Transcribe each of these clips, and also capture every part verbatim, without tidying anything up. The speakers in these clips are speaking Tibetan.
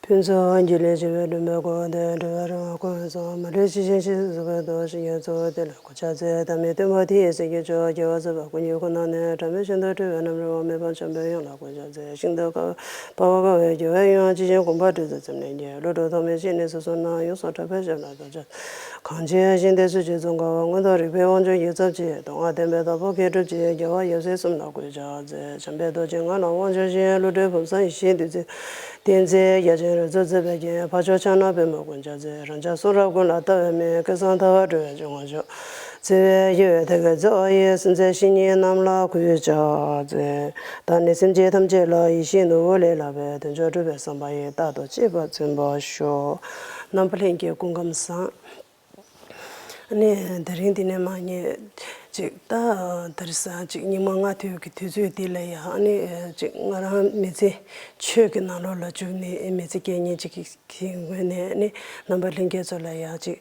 ཕུན་ཚོགས་རྒྱུ་ལས་བྱུང་བའི་འབྲུ་མའི་སྐུ་དེ། འགྲོ་བའི་རང་བ་ཀུན་སོགས་མ་ལུས་ཞི་ཞིང་གཤེགས་སུ་གསོལ་བ་དང་། ཞིང་ཁམས་ཚོགས་དེ་ལ་གུས་ཕྱག་འཚལ། ཐ་མལ་སྟོང་པ་དེ་ཡི་སེམས་ཀྱི་མཆོག་རྒྱལ་བ་སྲས་དཔལ་མགོན་གྱི་སྐུ་སྣང་ནས། གྲངས་མེད་ཤིན་ཏུ་འབྲིང་བའི་རྣམ་རོལ་པ། མེ་འབར་འཇམ་པའི་དབྱངས་ལ་གུས་ཕྱག་འཚལ། ཤིན་ཏུ་དཀའ་བའི་འཕགས་པ་དཀའ་བའི་རྒྱལ་བའི་དབྱངས། ཇི་བཞིན་དགོངས་པ་སྤྲོ་ཚུལ་ཙམ་ལས་སྐྱེས། བློ་གྲོས་ཐོགས་མེད་ཅི་ནུས་སོ་སོར་སྣང་། ཡོངས་སུ་གྲགས་པའི་ཞབས་ལ་བདག་ཅག་གང་ཕྱིར་ཞིང་དེར་སུ་མཆིས་གསུང་དཀའ་བ། མངོན་མཐོ་རིག་པའི་དབང་ཕྱུག་ཡིད་ཚབ་ཆེ། མདོ་སྔགས་བསྟན་པའི་བདག་པོ་མཁས་གྲུབ་ཆེ། རྒྱལ་བ་ཡབ་སྲས་གསུམ་ལ་གུས་ཕྱག་འཚལ། བྱམས་པའི་རྡོ་རྗེ་ངག་དབང་དབང་ཕྱུག་ཆེ། བློ་གྲོས་བུམ་བཟང་ཡེ་ཤེས་བདུད་རྩིའི་གཏེར་མཛོད་རྒྱ་ཆེན་རོལ་མཚོ་རྩེ་བའི་རྒྱན། འཕགས་མཆོག་ཕྱག་ན་པདྨོ་གུས་ཕྱག་འཚལ། རང་ཅག་གསུང་རབ་ཀུན་ལ་ལྟ་བའི་མིག་སྐལ་བཟང་ལྟ་བ་སྒྲོལ་བའི་ཕྱོགས་སྔོན་ཕྱོགས། བརྩེ་བའི་དབྱེ་བའི་ཐད་ཀར་བརྩེ་བ་ཡི། སེམས་ཅན་བཤེས་གཉེན་རྣམས་ལ་གུས་ཕྱག་འཚལ། བདག་ནི་སེམས་ཅན་ཐམས་ཅད་ལ། ཡིད་བཞིན་ནོར་བུ་ལས་ལྷག་པའི། དོན་མཆོག་སྒྲུབ་པའི་བསམ་པ་ཡིས། རྟག་ཏུ་གཅེས་པར་བརྩོན་པར་ཤོག་རྣམ་པ་ལྷན་རྒྱས་སྐུ་ཁམས་བཟང་། ཨ་ནི་དེ་རིང་འདི་ནས་མར་ངས་ཅིག་ད་དེ་རིང་སང་ཅིག་སྙིགས་མ་ལྔ་བསྡུས་ཀྱི་དུས་ཚོད་འདི་ལ་ཡང་ཨ་ནི་ཅིག་ང་རང་མི་ཚེ་ཆོས་ཀྱི་ནང་ལོགས་ལ་འཇུག་ནས་མི་ཚེ་སྐྱེལ་མཁན་ཅིག་གི་ངོས་ནས་ཨ་ནི་རྣམ་པ་ལྷན་རྒྱས་ཚོ་ལ་ཡང་ཅིག་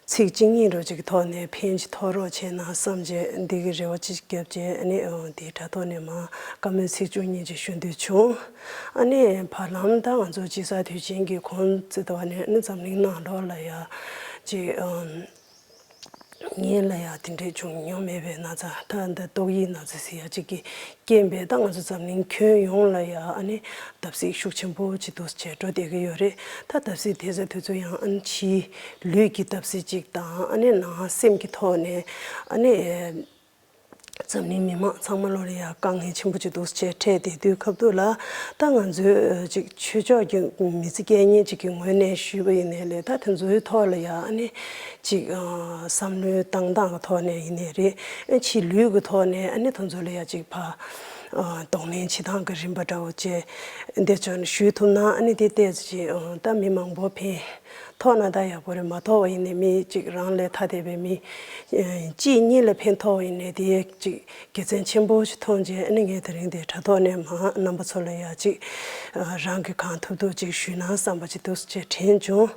ཚིག་གཅིག་གཉིས་རོ་ཅིག་གི་ཐོག་ནས་ཕན་ཅིག་ཐོགས་རོགས་བྱས་ན་བསམ་བྱས་འདི་གི་རེ་བ་ཅིག་བརྒྱབ་བྱས་ཨ་ནི་འདིའི་དྲ་ཐོག་ནས་མར་བཀའ་མོལ་ཚིག་བཅུ་གཉིས་ཅིག་ཞུ་འདོད་བྱུང་། ཨ་ནི་བར་ལམ་ད་ང་ཚོ་དཔྱིད་གསར་དུས་ཆེན་གྱི་གོང་ཙི་ཐོག་ནས་ཨ་ནི་འཛམ་གླིང་ནང་ལོགས་ལ་ཡང་ཅིག་ངེད་ལ་ཡང་དེ་འདྲས་བྱུང་མྱོང་མེད་པའི་ན་ཚ། ད་འདི་ཏོག་དབྱིབས་ན་ཚ་ཟེར་ཡ་གཅིག་གིས་རྐྱེན་པས་ད་ང་ཚོ་འཛམ་གླིང་ཁྱོན་ཡོངས་ལ་ཡང་ཨ་ནི་བརྡབ་གསིག་ཤུགས་ཆེན་པོ་ཅིག་འདུག་བྱས་འགྲོ་བསྡད་ཀྱི་ཡོད་རེད། ད་བརྡབ་གསིག་དེ་ཚོ་དེ་ཚོ་ཡང་ཨ་ནི་ཕྱིའི་ལུས་ཀྱི་བརྡབ་གསིག་ཅིག་དང་ཨ་ནི་ནང་སེམས་ཀྱི་ཐོག་ནས་ཨ་ནི་འཛམ་གླིང་མི་མང་ཚང་མ་ལོ་ལ་ཡང་དཀའ་ངལ་ཆེན་པོ་ཅིག་འདུག་བྱས་འཕྲད་བསྡད་དུས་སྐབས་དུས་ལ་ད་ང་ཚོའི་ཅིག་ཆོས་ཕྱོགས་ཀྱི་མི་ཚེ་སྐྱེལ་མཁན་ཅིག་གི་ངོས་ནས་ཞུས་པ་ཡིན་ནའི་ལས་ད་དེ་ཚོའི་ཐོག་ལ་ཡང་ཨ་ནི་ཅིག་བསམ་བློའི་བཏང་སྟངས་ཀྱི་ཐོག་ནས་ཡིན་ནའི་རེད། ཕྱི་ལུས་ཀྱི་ཐོག་ནས་ཨ་ནི་དེ་ཚོ་ལ་ཡང་ཅིག་ཕར་གདོང་ལེན་བྱེད་སྟངས་ཀྱི་རིམ་པ་འདྲ་བོ་བཅས་འདི་ཚོ་ཞུས་ཐུབ་ན་ཨ་ནི་དེ་ཏོག་ཙམ་ཅིག་ད་མི་མང་པོ་ཕན་ཐོགས་ན་ད་ཡག་པོ་རེད། མ་ཐོགས་པ་ཡིན་ནའི་མི་གཅིག་རང་ལས་ཐ་དད་པའི་མི་གཅིག་གཉིས་ལ་ཕན་ཐོགས་པ་ཡིན་ནའི་དེ་གཅིག་དགེ་མཚན་ཆེན་པོ་ཞིག་མཐོང་རྗེས་ཨ་ནི་ངས་དེ་རིང་འདིར་དྲ་ཐོག་ནས་མར་རྣམ་པ་ཚོ་ལ་ཡང་གཅིག་རང་གིས་གང་ཐུབ་ཐུབ་ཅིག་ཞུས་ན་བསམ་པ་ཅིག་འདུག་ཅེས་དྲན་བྱུང་།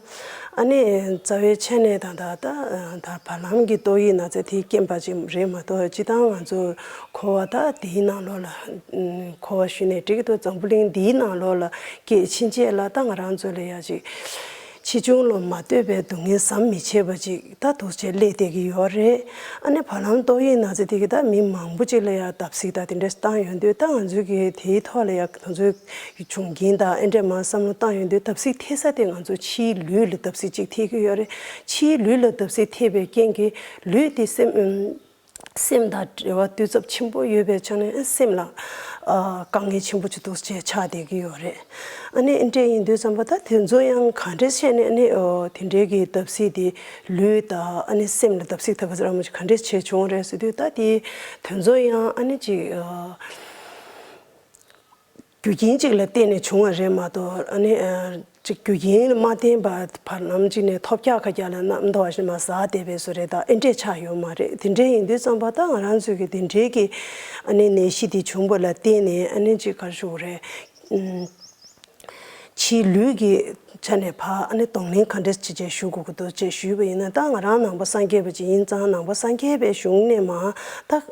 ཨ་ནི་རྩ་བའི་ཆ་ནས་ད་ལྟ་ད་བར་ལམ་གྱི་ཏོག་དབྱིབས་ན་ཚ་དེའི་རྐྱེན་པ་ཅིག་རེད་མ་གཏོགས་སྤྱིར་བཏང་ང་ཚོ་འཁོར་བ་ད་འདིའི་ནང་ལོགས་ལ་འཁོར་བ་ཞུས་ནས་འགྲིག་གི་འདུག་འཛམ་བུ་གླིང་འདིའི་ནང་ལོགས་ལ་སྐྱེས་ཕྱིན་ཆད་ལ་ད་ང་རང་ཚོ་ལ་ཡང་ཅིག་ཕྱིས་འབྱུང་ལ་མ་ལྟོས་པའི་སྡུག་བསྔལ་བསམ་མི་ཆད་པ་ཅིག་ད་འདུག་བྱས་སླེབས་བསྡད་ཀྱི་ཡོད་རེད། ཨ་ནི་བར་ལམ་ཏོག་དབྱིབས་ན་ཚ་དེ་གིས་ད་མི་མང་པོ་ཅིག་ལ་ཡང་བརྡབ་གསིག་ད་དེ་འདྲ་བཏང་ཡོང་དུས་ད་ང་ཚོའི་གི་དེའི་ཐོག་ལ་ཡང་ང་ཚོའི་གི་བྱུང་རྐྱེན་དང་ཨེ་འདྲས་མ་བསམ་བློ་བཏང་ཡོང་དུས་བརྡབ་གསིག་ཐེབས་ས་དེ་ང་ཚོ་ཕྱིའི་ལུས་ལ་བརྡབ་གསིག་ཅིག་ཐེབས་ཀྱི་ཡོད་རེད། ཕྱིའི་ལུས་ལ་བརྡབ་གསིག་ཐེབས་པའི་རྐྱེན་གྱིས་ལུས་དེ་སེམས་སེམས་དང་འབྲེལ་བ་གཏིང་ཟབ་ཆེན་པོ་ཡོད་པའི་ཆ་ནས་སེམས་ལ་ཨ་དཀའ་ངལ་ཆེན་པོ་ཅིག་འདུག་བྱས་ཆགས་བསྡད་ཀྱི་ཡོད་རེད། ཨ་ནི་འདི་འདྲ་ཡིན་དུས་ཙམ་པ་ད་དེ་ཚོ་ཡང་ག་འདྲས་བྱས་ནས་ཨ་ནི་ཨོ་དེ་འདྲའི་གི་བརྡབ་གསིག་དེ་ལུས་དང་ཨ་ནི་སེམས་ལ་བརྡབ་གསིག་ད་ག་ཚོད་རང་མོ་ཅིག་ག་འདྲས་བྱས་བྱུང་རེད་ཟེར་དུས་ད་དེ་དེ་ཚོ་ཡང་ཨ་ནི་ཅིག་ཨ་རྒྱུ་རྐྱེན་གཅིག་ལ་བརྟེན་ནས་བྱུང་བ་རེད་མ་གཏོགས་ཨ་ནི་ཨ་ཅིག་རྒྱུ་རྐྱེན་མ་བརྟེན་པར་བར་ལམ་གཅིག་ནས་ཐོལ་རྒྱག་ཁ་རྒྱག་ལ་གནམ་མདོ་བ་ཞིག་མར་ཟག་བསྡད་པའི་བཟོ་རེད། ད་ཨེ་འདྲས་ཆགས་ཡོད་མ་རེད། དེ་འདྲས་ཡིན་དུས་ཙམ་པ་ད་ང་རང་ཚོས་ཀྱི་དེ་འདྲའི་གི་ཨ་ནི་ནད་གཞི་དེ་བྱུང་བ་ལ་བརྟེན་ནས་ཨ་ནི་ཅིག་ག་རེ་ཞུ་དགོས་རེད། ཨུམ། ཕྱིའི་ལུས་ཀྱི་ཆ་ནས་ཕར་ཨ་ནི་གདོང་ལེན་ག་འདྲས་བྱེད་ཅེས་ཞུ་དགོས་ཀྱི་འདུག་ཅེས་ཞུས་པ་ཡིན་ན། ད་ང་རང་ནང་པ་སངས་རྒྱས་པ་ཅིག་ཡིན་ཙང་ནང་པ་སངས་རྒྱས་པའི་གཞུང་ནས་མར་ད་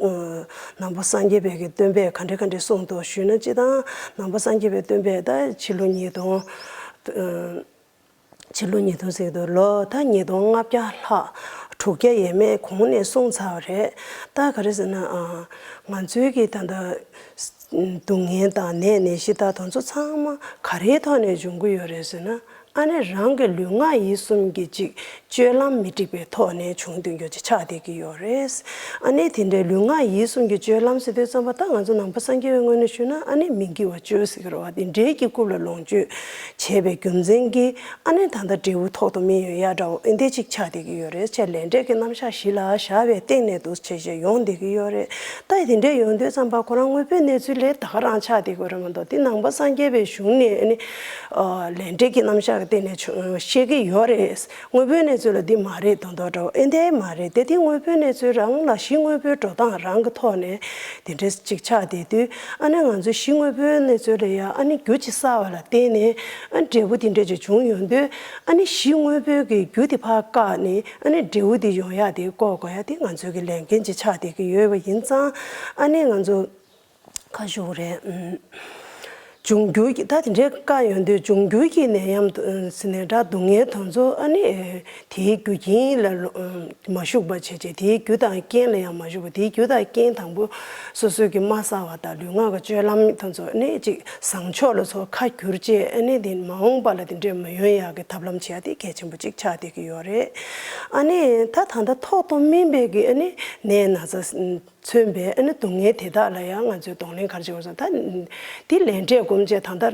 ནང་པ་སངས་རྒྱས་པའི་གི་སྟོན་པས་ག་འདྲས་ག་འདྲས་གསུངས་འདུག་ཞུས་ན། སྤྱིར་བཏང་ནང་པ་སངས་རྒྱས་པའི་སྟོན་པས་ད་ཕྱི་ལོ་ཉིས་སྟོང་ཕྱི་ལོ་ཉིས་སྟོང་ཟེར་དུས་ལོ་ད་ཉིས་སྟོང་ལྔ་བརྒྱ་ལྷག་དྲུག་བརྒྱ་ཡས་མས་གོང་ནས་གསུངས་ཚར་བ་རེད། ད་ག་རེ་ཟེར་ན་ང་ཚོའི་གི་ད་ལྟ་སྡུག་བསྔལ་དང་ནད་ནད་གཞི་དང་དེ་ཚོ་ཚང་མ་ག་རེའི་ཐོག་ནས་འབྱུང་གི་ཡོད་རེད་ཟེར་ན། ཨ་ནི་རང་གི་ལུས་ངག་ཡིད་གསུམ་གྱི་ཅིག་སྤྱོད་ལམ་མི་འགྲིག་པའི་ཐོག་ནས་བྱུང་དུས་འགྱོ་ཅིག་ཆགས་བསྡད་ཀྱི་ཡོད་རེད། ཨ་ནི་དེ་འདྲའི་ལུས་ངག་ཡིད་གསུམ་གྱི་སྤྱོད་ལམ་ཟེར་དུས་ཙམ་པ་ད་ང་ཚོ་ནང་པ་སངས་རྒྱས་པའི་ངོས་ནས་ཞུས་ན་ཨ་ནི་མི་དགེ་བ་སྤྱོད་ཟེར་གྱི་རེད་བ། དེ་འདྲའི་གི་རྐུབ་ལ་ལོངས་སྤྱོད་བྱས་པའི་རྒྱུ་མཚན་གྱིས་ཨ་ནི་ད་ལྟ་འབྲས་བུ་ཐོག་ཏུ་སྨིན་ཡོད་ཡ་འདྲ་བོ་ཨེ་འདྲས་ཅིག་ཆགས་བསྡད་ཀྱི་ཡོད་རེད། ཅེས་ལས་འབྲས་ཀྱི་རྣམ་གཞག་གཞི་ལ་བཞག་པའི་སྟེང་ནས་འདུག་བྱས་བྱས་ཡོང་བསྡད་ཀྱི་ཡོད་རེད། ད་དེ་འདྲས་ཡོང་དུས་ཙམ་པ་ཁོ་རང་དངོས་པོའི་གནས་ཚུལ་ལས་ད་ག་རང་ཆགས་བསྡད་ཀྱི་ཡོད་རེད་མ་གཏོགས། དེ་ནང་པ་སངས་རྒྱས་པའི་གཞུང་ནས་ཨ་ནི་ལས་འབྲས་ཀྱི་རྣམ་གཞག་གི་སྟེང་ནས་བཤད་ཀྱི་ཡོད་རེད། དངོས་པོའི་གནས་ཚུལ་ལ་འདི་མ་རེད་མདོག་མདོག་འདྲ་བོ་ཨེ་འདྲས་མ་རེད་དེ། དེ་དངོས་པོའི་གནས་ཚུལ་རང་ལ་གཞི་དངོས་པོའི་འགྲོ་སྟངས་རང་གི་ཐོག་ནས་དེ་འདྲས་ཅིག་ཆགས་བསྡད་དུས་ཨ་ནི་ང་ཚོ་གཞི་དངོས་པོའི་གནས་ཚུལ་ལ་ཡང་ཨ་ནི་རྒྱུ་ཅིག་བསགས་པ་ལ་བརྟེན་ནས་ཨ་ནི་འབྲས་བུ་དེ་འདྲས་ཅིག་བྱུང་ཡོང་དུས་ཨ་ནི་གཞི་དངོས་པོའི་གི་རྒྱུ་དེ་ཕར་བཀག་ནས་ཨ་ནི་འབྲས་བུ་དེ་ཡོང་ཡག་དེ་བཀོག་དགོས་ཡག་དེ་ང་ཚོའི་གི་ལས་འགན་ཅིག་ཆགས་བསྡད་ཀྱི་ཡོད་པ་ཡིན་ཙང་ཨ་ནི་ང་ཚོ་ག་ཞུ་དགོས་རེད། ཨུམ། འབྱུང་འགྱུར་གྱི་ད་དེ་འདྲའི་བཀའ་ཡོང་དུས་འབྱུང་འགྱུར་གྱི་ནད་ཡམས་ཟེར་ནས་འདྲ་སྡུག་བསྔལ་དེ་ཚོ་ཨ་ནི་དེའི་རྒྱུ་རྐྱེན་ལ་མ་ཞུགས་པ་བྱས་བྱས་དེའི་རྒྱུ་དང་རྐྱེན་ལ་ཡང་མ་ཞུགས་པ་དེའི་རྒྱུ་དང་རྐྱེན་དང་པོ་སོ་སོའི་གི་མ་བསགས་པ་དང་ལུས་ངག་གི་སྤྱོད་ལམ་དེ་ཚོ་ཨ་ནི་ཅིག་བཟང་ཕྱོགས་ལ་ཚོ་ཁ་བསྒྱུར་བྱས་ཨ་ནི་དེ་མ་འོངས་པ་ལ་དེ་འདྲས་མ་ཡོང་ཡག་གི་ཐབས་ལམ་བྱེད་ཡག་དེ་གལ་ཆེན་པོ་ཅིག་ཆགས་བསྡད་ཀྱི་ཡོད་རེད། ཨ་ནི་ད་ད་ལྟ་ཐོག་ཏུ་སྨིན་པའི་གི་ཨ་ནི་ནད་ན་ཚ་མཚོན་པའི་ཨ་ནི་སྡུག་བསྔལ་དེ་དག་ལ་ཡང་ང་ཚོས་གདོང་ལེན་ག་རེ་བྱེད་དགོས་སམ། ད་འདི་ལས་འབྲས་སྒོམ་བྱས་ད་ལྟ་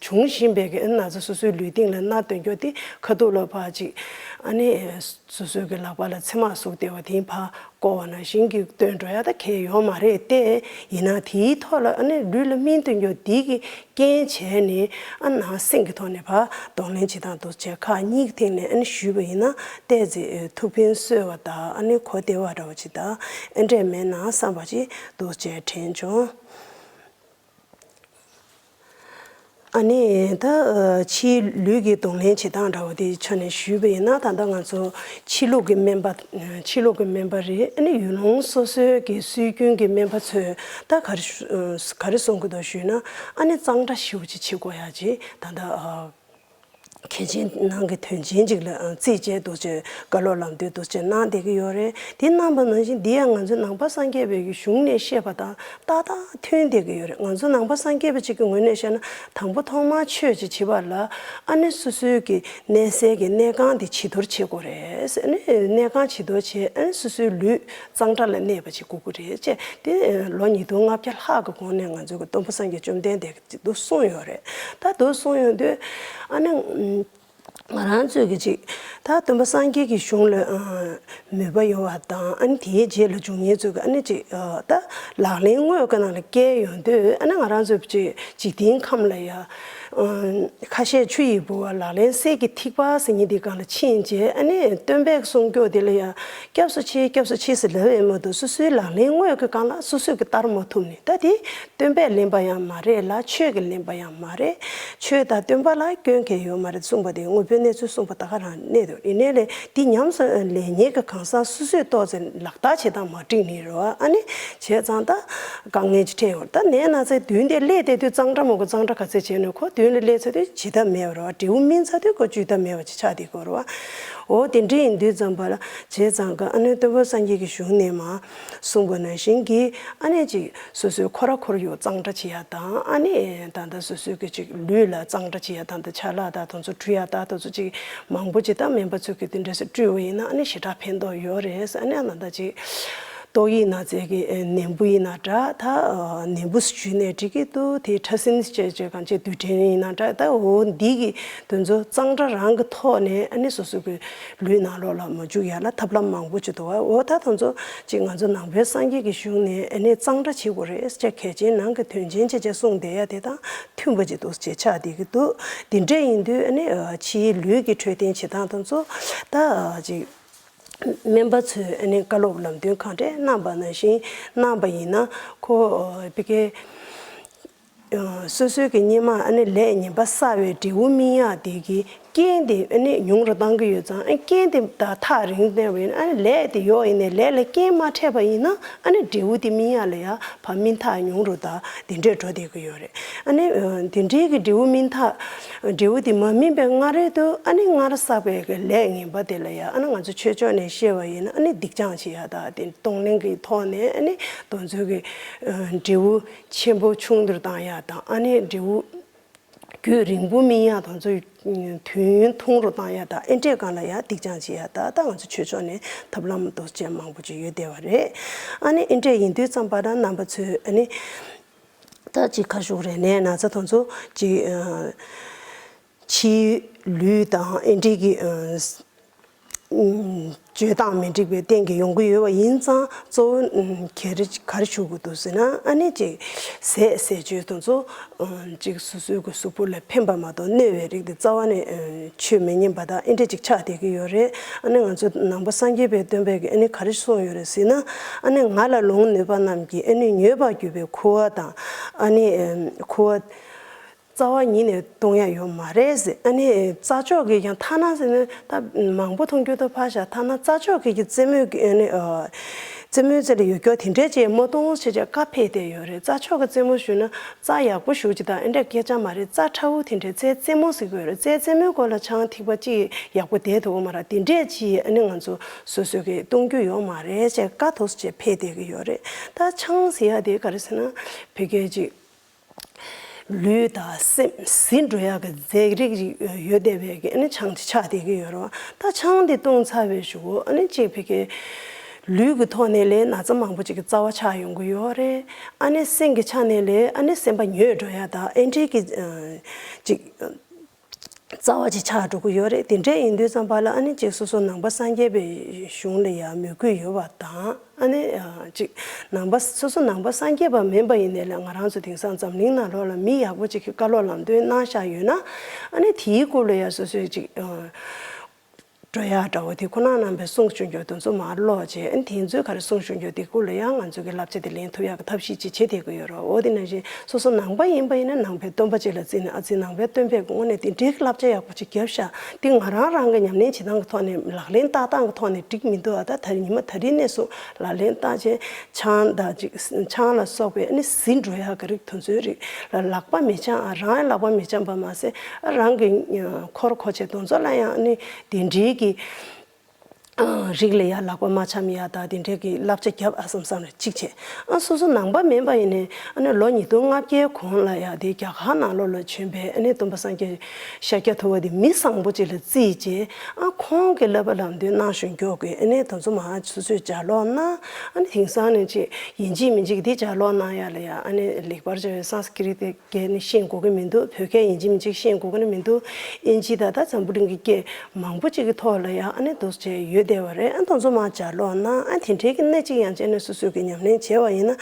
འབྱུང་བཞིན་པའི་གི་ཨ་ནི་ན་ཚ་སོ་སོའི་ལུས་སྟེང་ལ་མནར་སྡོད་རྒྱུ་དེ་ཁ་ཐུག་ལ་ཕར་ཅིག་ཨ་ནི་སོ་སོའི་གི་ལག་པ་ལ་མཚེར་མ་ཟུག་བསྡད་པ་དེ་ཕར་བསྐོར་བ་ནང་བཞིན་གྱི་སྟོན་འགྲོ་ཡ་ད་གལ་ཡོད་མ་རེད་དེ། ཡིན་ན་དེའི་ཐོག་ལ་ཨ་ནི་ལུས་ལ་སྨིན་སྡོད་རྒྱུ་འདི་གི་རྐྱེན་བྱས་ནས་ཨ་ནང་སེམས་ཀྱི་ཐོག་ནས་ཕར་གདོང་ལེན་བྱེད་སྟངས་འདུག་བྱས་ཁག་གཉིས་ཀྱི་སྟེང་ནས་ཨ་ནི་ཞུས་པ་ཡིན་ན་ཏོག་ཙམ་ཐུགས་ཕན་གསོས་པ་དང་ཨ་ནི་གོ་བདེ་བ་འདྲ་བ་ཅིག་དང་ཨེ་འདྲས་མེད་ན་བསམ་པ་ཅིག་འདུག་བྱས་དྲན་བྱུང་། ཨ་ནི་ད་ཕྱིའི་ལུས་ཀྱི་གདོང་ལེན་བྱེད་སྟངས་འདྲ་བ་དེ་ཆ་ནས་ཞུས་པ་ཡིན་ན་ད་ལྟ་ང་ཚོ་ཕྱི་ལུགས་ཀྱི་སྨན་པ་ཕྱི་ལུགས་ཀྱི་སྨན་པ་རེད། ཨ་ནི་ཡུལ་ལུང་སོ་སོའི་གི་སྲོལ་རྒྱུན་གྱི་སྨན་པ་ཚོས་ད་ག་རེ་ག་རེ་གསུང་གི་འདུག་ཞུས་ན་ཨ་ནི་གཙང་སྦྲ་ཞེ་པོ་ཅིག་བྱེད་དགོས་ཡ་ཅིག་ད་ལྟ། གལ་ཆེན་ནང་གི་དོན་ཆེན་ཅིག་ལ་རྩིས་བྱས་འདུག་ཅེས་བཀའ་སློབ་ལམ་སྟོན་འདུག་ཅེས་གནང་བསྡད་ཀྱི་ཡོད་རེད། དེ་གནང་པ་ནང་བཞིན་འདི་ཡང་ང་ཚོ་ནང་པ་སངས་རྒྱས་པའི་གཞུང་ནས་བཤད་པ་དང་ཏག་ཏག་མཐུན་བསྡད་ཀྱི་ཡོད་རེད། ང་ཚོ་ནང་པ་སངས་རྒྱས་པ་ཅིག་གི་ངོས་ནས་བཤད་ན་དང་པོ་ཐོག་མར་ཆོས་ཅིག་བྱེད་པ་ལ་ཨ་ནི་སོ་སོའི་གི་གནས་སའི་གི་གནས་ཁང་དེ་བྱི་དོར་བྱེད་དགོས་རེད། ཨ་ནི་གནས་ཁང་བྱི་དོར་བྱས་ཨ་ནི་སོ་སོའི་ལུས་གཙང་སྦྲ་ལ་གནས་པ་ཅིག་དགོས་ཀྱི་རེད་ཅེས་དེ་ལོ་ཉིས་སྟོང་ལྔ་བརྒྱ་ལྷག་གི་གོང་ནས་ང་ཚོ་གི་སྟོན་པ་སངས་རྒྱས་བཅོམ་ལྡན་འདས་ཀྱིས་དེ་འདུག་གསུངས་ཡོད་རེད། ད་དུ་གསུངས་ཡོང་དུས་ཨ་ནི་ང་རང་ཚོས་ཀྱི་ཅིག་ད་སྟོན་པ་སངས་རྒྱས་ཀྱི་གཞུང་ལ་མོས་པ་ཡོད་པ་དང་ཨ་ནི་དེའི་རྗེས་ལ་འཇུག་མཁན་ཚོས་ཀྱི་ཨ་ནི་ཅིག་ད་ལག་ལེན་དངོས་ཀྱི་ནང་ལ་བཀལ་ཡོང་དུས་ཨ་ནི་ང་རང་ཚོས་ཅིག་འཇིག་རྟེན་ཁམས་ལ་ཡ་ཁ་བཤད་ཆུ་ཡི་ལྦུ་བ་ལག་ལེན་གསེར་གྱི་ཐིགས་པ་ཟེར་མཁན་དེའི་སྒང་ལ་ཕྱིན་རྗེས་ཨ་ནི་སྟོན་པས་གསུང་རྒྱུ་དེ་ལ་ཡ་སྐྱབས་སུ་མཆི་སྐྱབས་སུ་མཆི་ཟེར་ལབ་ཡོད་མ་གཏོགས་སོ་སོའི་ལག་ལེན་དངོས་ཀྱི་སྒང་ལ་སོ་སོས་ཀྱི་བསྟར་མ་ཐུབ་ནས་ད་དེ། སྟོན་པས་ལེན་པ་ཡང་མ་རེད་ལ་ཆོས་ཀྱིས་ལེན་པ་ཡང་མ་རེད། ཆོས་དང་སྟོན་པ་ལ་སྐྱོན་གང་ཡོད་མ་རེད་གསུངས་པ་དེ་དངོས་པོའི་གནས་ཚུལ་གསུངས་པ་ད་ག་རང་གནས་འདུག་ཡིན་ནའི་ལས་འདི་ཉམས་སུ་ལེན་མཁན་གྱི་གང་ཟག་སོ་སོས་ཏོག་ཙམ་ལག་བསྟར་བྱེད་སྟངས་མ་འགྲིག་ནི་རེད་བ། ཨ་ནི་བྱས་ཙང་ད་དཀའ་ངལ་ཅིག་འཕྲད་ཡོང་ད་ནད་ན་ཚའི་མདུན་དེ་སླེབས་བསྡད་དུས་གཙང་སྦྲ་མ་དགོས་གཙང་སྦྲ་ག་ཚད་བྱས་ནས་ཁོ་མདུན་ལ་སླེབས་ཚར་དུས་བྱེད་ཐབས་མེད་པ་རེད་བ། འབྲས་བུ་སྨིན་ཚར་དུས་ཁོ་བཅོས་ཐབས་མེད་པ་ཅིག་ཆགས་བསྡད་ཀྱི་ཡོད་རེད་བ། འོ་དེ་འདྲ་ཡིན་དུས་ཙམ་པ་ལ་བྱས་ཙང་ག་ཨ་ནི་སྟོན་པ་སངས་རྒྱས་ཀྱི་གཞུང་ནས་མ། གསུངས་པ་ནང་བཞིན་གྱི་ཨ་ནི་ཅིག་སོ་སོའི་ཁོ་ར་ཁོར་ཡུག་གཙང་སྦྲ་བྱེད་ཡ་དང་ཨ་ནི་ད་ལྟ་སོ་སོའི་གི་ཅིག་ལུས་ལ་གཙང་སྦྲ་བྱེད་ཡ་དང་ད་ཆ་ལག་དང་དེ་ཚོ་འཁྲུ་ཡ་དང་དེ་ཚོ་ཅིག་མང་པོ་ཅིག་ད་སྨན་པ་ཚོས་གི་དེ་འདྲ་སེ་སྤྲོད་པ་ཡིན་ན་ཨ་ནི་ཞེ་དྲག་ཕན་ཐོགས་ཡོད་རེད། ཨ་ནི་ཨ་ན་ད་ཅིག་ཏོག་དབྱིབས་ན་ཚའི་གི་ནད་འབུ་ཡིན་ན་འདྲ་ད་ནད་འབུ་ཞུས་ནས་འགྲིག་གི་འདུག་དེ་ཕྲ་སྲིན་བཅས་བཅས་གང་བཅས་རྡུལ་ཕྲན་ཡིན་ན་འདྲ་ད་འོ་འདི་གི་དེ་ཚོ་གཙང་སྦྲ་རང་གི་ཐོག་ནས་ཨ་ནི་སོ་སོ་གི་ལུས་ནང་ལོགས་ལ་མ་འཇུག་ཡ་ལ་ཐབས་ལམ་མང་པོ་ཅིག་འདུག་བ། འོ་ད་དེ་ཚོ་ཅིག་ང་ཚོ་ནང་པའི་སངས་རྒྱས་ཀྱི་གཞུང་ནས་ཨ་ནི་གཙང་སྦྲ་བྱེད་དགོས་རེད་ཅེས་གལ་ཆེན་ནང་གི་དོན་ཆེན་ཅེས་བཅས་གསུངས་བསྡད་ཡ་དེ་དང་མཐུན་པ་ཅིག་འདུག་ཅེས་ཆགས་བསྡད་ཀྱི་འདུག་དེ་འདྲ་ཡིན་དུས་ཨ་ནི་ཕྱིའི་ལུས་ཀྱི་འཕྲོད་བསྟེན་བྱེད་སྟངས་དེ་ཚོ་ད་ཅིག་སྨན་པ་ཚོས་ཨ་ནི་བཀའ་སློབ་ལམ་སྟོན་གང་འདྲས་གནང་པ་ནང་བཞིན་གནང་པ་ཡིན་ན་ཁོ་ཨ་བི་ཀའི། སོ་སོའི་གི་སྔོན་མ་ཨ་ནི་ལས་ངན་པ་བསགས་པའི་འབྲས་བུ་སྨིན་ཡག་དེ་གི་རྐྱེན་དེ་ཨ་ནི་ཉུང་རུ་བཏང་གི་ཡོད་ཙང་ཨ་རྐྱེན་དེ་ད་ཐག་རིང་བསྟན་པ་ཡིན་ན་ཨ་ནི་ལས་དེ་ཡོག་ཡིན་ནའི་ལས་ལ་རྐྱེན་མ་འཕྲད་པ་ཡིན་ན་ཨ་ནི་འབྲས་བུ་དེ་སྨིན་ཡག་ལ་ཡ་ཕར་སྨིན་ཐག་ཉུང་རུ་དང་དེ་འདྲས་འགྲོ་བསྡད་ཀྱི་ཡོད་རེད། ཨ་ནི་དེ་འདྲའི་གི་འབྲས་བུ་སྨིན་ཐག་འབྲས་བུ་དེ་མ་སྨིན་པའི་སྔ་རོལ་དུ་ཨ་ནི་སྔར་བསགས་པའི་གི་ལས་ངན་པ་དེ་ལ་ཡ་ཨ་ནི་ང་ཚོ་ཆོས་ཕྱོགས་ནས་བཤད་པ་ཡིན་ན་ཨ་ནི་སྡིག་སྦྱང་བྱེད་ཡག་དང་དེ་གདོང་ལེན་གི་ཐོག་ནས་ཨ་ནི་དེ་ཚོའི་གི་འབྲས་བུ་ཆེན་པོ་ཆུང་དུ་བཏང་ཡག་དང་ཨ་ནི་འབྲས་བུ་རྒྱུན་རིང་པོ་སྨིན་ཡག་དང་ཚོ་དུས་ཡུན་ཐུང་རུ་བཏང་ཡག་དང་ཨེ་འདྲས་སྒང་ལ་ཡང་སྡིག་སྦྱང་བྱེད་ཡག་ད་ལྟ་ང་ཚོ་ཆོས་ཕྱོགས་ནས་ཐབས་ལམ་འདུག་ཅན་མང་པོ་ཅིག་ཡོད་བསྡད་པ་རེད། ཨ་ནི་ཨེ་འདྲས་ཡིན་དུས་ཙམ་པ་ན་རྣམ་པ་ཚོས་ཨ་ནི་ད་ཅིག་ཁ་ཤུགས་རེ་ནས་ན་ཚ་དང་ཚོ་ཅིག་ཕྱིའི་ལུས་དང་ཨེ་འདྲས་ཀྱི་སྤྱོད་སྟངས་མི་འགྲིག་པའི་རྟེན་གྱི་ཡོང་གི་ཡོད་པ་ཡིན་ཙང་གཙོ་བོ་ག་རེ་ག་རེ་ཞུ་དགོས་འདུག་ཟེར་ན་ཨ་ནི་ཅིག་ཟས་ཟས་སྤྱོད་དེ་ཚོ་ཅིག་སོ་སོའི་གི་གཟུགས་པོ་ལ་ཕན་པ་མ་གཏོགས་གནོད་པའི་རིགས་དེ་རྩ་བ་ནས་མཆོད་མི་ཉན་པ་དང་ཨེ་འདྲ་ཅིག་ཆགས་བསྡད་ཀྱི་ཡོད་རེད། ཨ་ནི་ང་ཚོ་ནང་པ་སངས་རྒྱས་པའི་སྟོན་པས་ཀྱི་ཨ་ནི་ག་རེ་གསུངས་ཡོད་རེད་ཟེར་ན་ཨ་ནི་ང་ལ་ལོང་ནུས་པ་རྣམས་ཀྱིས་ཨ་ནི་མྱོས་པར་གྱུར་པའི་ཁུ་བ་དང་ཨ་ནི་ཁུ་བ། རྩ་བ་ཉིད་ནས་གཏོང་ཡ་ཡོད་མ་རེད་ཟེར། ཨ་ནི་རྩྭ་མཆོག་གིས་ཀྱང་ཐ་ན་ཟེར་ན་ད་མང་པོ་མཐོང་རྒྱུ་ད་ཕར་བཞག་ཐ་ན་རྩྭ་མཆོག་གིས་ཀྱི་རྩེད་མོའི་གི་ཨ་ནི་ཨ། རྩེད་མོའི་རྩེ་ལ་ཡོད་སྐྱོ་དེ་འདྲས་ཅིག་མ་གཏོང་ཟེར་བྱས་བཀའ་ཕེབས་བསྡད་ཡོད་རེད། རྩྭ་མཆོག་གི་རྩེད་མོ་ཞུས་ན་རྩྭ་ཡག་པོ་ཞུ་ཅིག་དང་ཨེ་འདྲས་སྐད་ཆ་མ་རེད། རྩྭ་ཁྲ་བོ་དེ་འདྲས་རྩྭའི་རྩེད་མོ་ཟེར་གྱི་ཡོད་རེད། རྩྭའི་རྩེད་མོའི་སྐོར་ལ་ཆང་ཐིགས་པ་ཅིག་ཡག་པོ་བསྡད་ཐུབ་ཀྱི་མ་རེད། དེ་འདྲས་ཅིག་ཨ་ནི་ང་ཚོ་སོ་སོ་གིས་གཏོང་རྒྱུ་ཡོད་མ་རེད་ཅེས་བཀའ་ཐོག་ཅིག་ཕེབས་བསྡད་ཀྱི་ཡོད་རེད། ད་ཆང་ཟེར་ཡ་དེ་ག་རེ་ཟེར་ན་བོད་སྐད་ཅིག་ལུས་དང་སེམས་ཟིན་འགྲོ་ཡག་གི་རྫས་རིགས་ཅིག་ཡོད་བསྡད་པའི་གི་ཨ་ནི་ཆང་དེ་ཆགས་བསྡད་ཀྱི་ཡོད་རེད་བ། ད་ཆང་དེ་བཏུངས་ཚར་བའི་གཞུག་གུ་ཨ་ནི་གཅིག་བོད་སྐད་ལུས་ཀྱི་ཐོག་ནས་ལས་ན་ཚ་མང་པོ་ཅིག་གི་རྩ་བ་ཆགས་ཡོང་གི་ཡོད་རེད། ཨ་ནི་སེམས་ཀྱི་ཆ་ནས་ལས་ཨ་ནི་སེམས་པ་ཉོས་འགྲོ་ཡ་དང་ཨེ་འདྲས་ཀྱི་ཅིག་རྩ་བ་ཅིག་ཆགས་འགྲོ་གི་ཡོད་རེད། དེ་འདྲ་ཡིན་དུས་ཙམ་པ་ལ་ཨ་ནི་ཅིག་སོ་སོ་ནང་པ་སངས་རྒྱས་པའི་གཞུང་ལ་ཡང་མོས་གུས་ཡོད་པ་དང་ཨ་ནི་ཅིག་ནང་པ་སོ་སོ་ནང་པ་སངས་རྒྱས་པ་མིན་པ་ཡིན་ནའི་ལ་ང་རང་ཚོ་དེང་སང་འཛམ་གླིང་ནང་ལོགས་ལ་མི་ཡག་པོ་ཅིག་གི་བཀའ་སློབ་ལམ་སྟོན་གནང་བཞག་ཡོད་ན་ཨ་ནི་དེའི་སྐོར་ལ་ཡང་སོ་སོས་ཅིག་འགྲོ་ཡག་འདྲ་བོ་དེ་ཁོ་ན་རྣམ་པས་གསུང་ཆུང་ཆུང་དེ་ཚོ་མར་ཀློག་བྱས་ཨ་ནི་དེ་ཚོའི་ག་རེ་གསུང་ཆུང་ཆུང་དེ་སྐོར་ལ་ཡང་ང་ཚོ་གི་བསླབ་བྱ་དེ་ལེན་ཐུབ་ཡག་གི་ཐབས་ཤེས་ཅིག་བྱེད་བསྡད་ཀྱི་ཡོད་རེད། འོ་དེ་ནང་བཞིན་སོ་སོ་ནང་པ་ཡིན་པ་ཡིན་ན་ནང་པའི་སྟོན་པ་ཅིག་ལ་བརྩིས་ནས་ཨ་ཙི་ནང་པའི་སྟོན་པས་དངོས་གནས་དེ་འདྲའི་བསླབ་བྱ་ཡག་པོ་ཅིག་བརྒྱབ་ཤག་དེ་ང་རང་རང་གི་ཉམས་ལེན་བྱེད་སྟངས་ཀྱི་ཐོག་ནས་ལག་ལེན་བསྟར་སྟངས་ཀྱི་ཐོག་ནས་འགྲིག་མི་འདུག་ཨ་ད་ད་ཉི་མ་ད་རིང་ནས་བཟུང་ལག་ལེན་བསྟར་བྱས་ཆང་དང་ཅིག་ཆང་ལ་སོགས་པའི་ཨ་ནི་ཟིན་འགྲོ་ཡག་གི་རིགས་དེ་ཚོའི་རིགས་ལ་ལག་པ་མི་འཆང་ཨ། རང་ལག་པ་མི་འཆང་པ་མ་ཟད་ཨ་རང་གི་འཁོར་འཁོར་བྱས་དེ་ཚོ་ལ་ཡང་ཨ་ནི་དེ་འདྲའི་གི་རིགས་ལ་ཡང་ལག་པ་མ་འཆང་ཡ་དང་དེ་འདྲའི་གི་བསླབ་བྱ་བརྒྱབ་ཨ་བསམ་བསམ་རེ་གཅིག་བྱས། ཨ་སོ་སོ་ནང་པ་མིན་པ་ཡིན་ནའི་ཨ་ནི་ལོ་ཉིས་སྟོང་ལྔ་བརྒྱའི་གོང་ལ་ཡ་དེ་རྒྱ་གར་ནང་ལོགས་ལ་བྱོན་པའི་ཨ་ནི་སྟོན་པ་སངས་རྒྱས་ཤཱཀྱ་ཐུབ་པ་དེ་མི་བཟང་པོ་ཅིག་ལ་བརྩིས་བྱས་ཨ་ཁོང་གི་བསླབ་པ་ལམ་སྟོན་གནང་བཞིན་མགྱོགས་དགོས་ཨ་ནི་དེ་ཚོ་མ་སོ་སོས་ལྗགས་ཀློག་གནང་ཨ་ནི་དེང་སང་ནས་ཅིག་ཡིན་གཅིག་མིན་གཅིག་དེ་ལྗགས་ཀློག་གནང་ཡ་ལ་ཡ་ཨ་ནི་ལེགས་པར་སྦྱར་བའི་སཾ་སྐྲྀ་ཏའི་སྐད་ནི་ཤེས་དགོས་ཀྱི་མི་འདུག་བོད་སྐད་ཡིན་གཅིག་མིན་གཅིག་ཤེས་དགོས་ཀྱི་ནི་མི་འདུག་དབྱིན་ཇི་དང་ད་འཛམ་བུ་གླིང་གི་སྐད་མང་པོ་ཅིག་གི་ཐོག་ལ་ཡང་ཨ་ནི་འདུག་བྱས་ཡོད་བསྡད་པ་རེད། ཨ་དེ་ཚོ་མར་ལྗགས་ཀློག་གནང་ཨ་དེ་འདྲའི་གི་སྣེ་གཅིག་ཡང་བྱས་ནས་སོ་སོས་ཀྱི་ཉམས་ལེན་བྱས་པ་ཡིན་ན་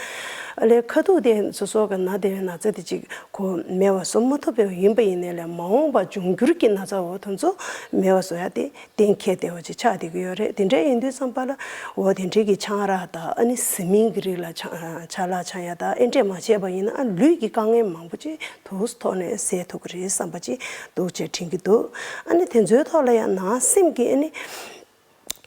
ཨ་ལས་ཁ་ཐུག་དེ་སོ་སོ་གི་ན་བསྡད་པའི་ན་ཚ་དེ་ཅིག་གོ་མེད་པ་བཟོ་མ་ཐུབ་པའི་ཡིན་པ་ཡིན་ནའི་ལས་མ་འོངས་པ་འབྱུང་འགྱུར་གྱི་ན་ཚ་འོ་དེ་ཚོ་མེད་པ་བཟོ་ཡ་དེ་གཏན་འཁེལ་བསྡད་པ་ཅིག་ཆགས་བསྡད་ཀྱི་ཡོད་རེད། དེ་འདྲ་ཡིན་དུས་ཙམ་པ་ལ་འོ་དེ་འདྲའི་གི་ཆང་རག་དང་ཨ་ནི་ཟི་མིང་གི་རིགས་ལ་ཆང་ཆ་ལག་འཆང་ཡ་དང་ཨེ་འདྲས་མ་བྱས་པ་ཡིན་ན་ཨ་ལུས་ཀྱི་དཀའ་ངལ་མང་པོ་ཅིག་ཐུགས་ཐོག་ནས་སེལ་ཐུབ་ཀྱི་རེད་བསམ་པ་ཅིག་འདུག་ཅེས་དྲན་གྱི་འདུག་ཨ་ནི་དེ་ཚོའི་ཐོག་ལ་ཡང་ནང་སེམས་ཀྱི་ཨ་ནི་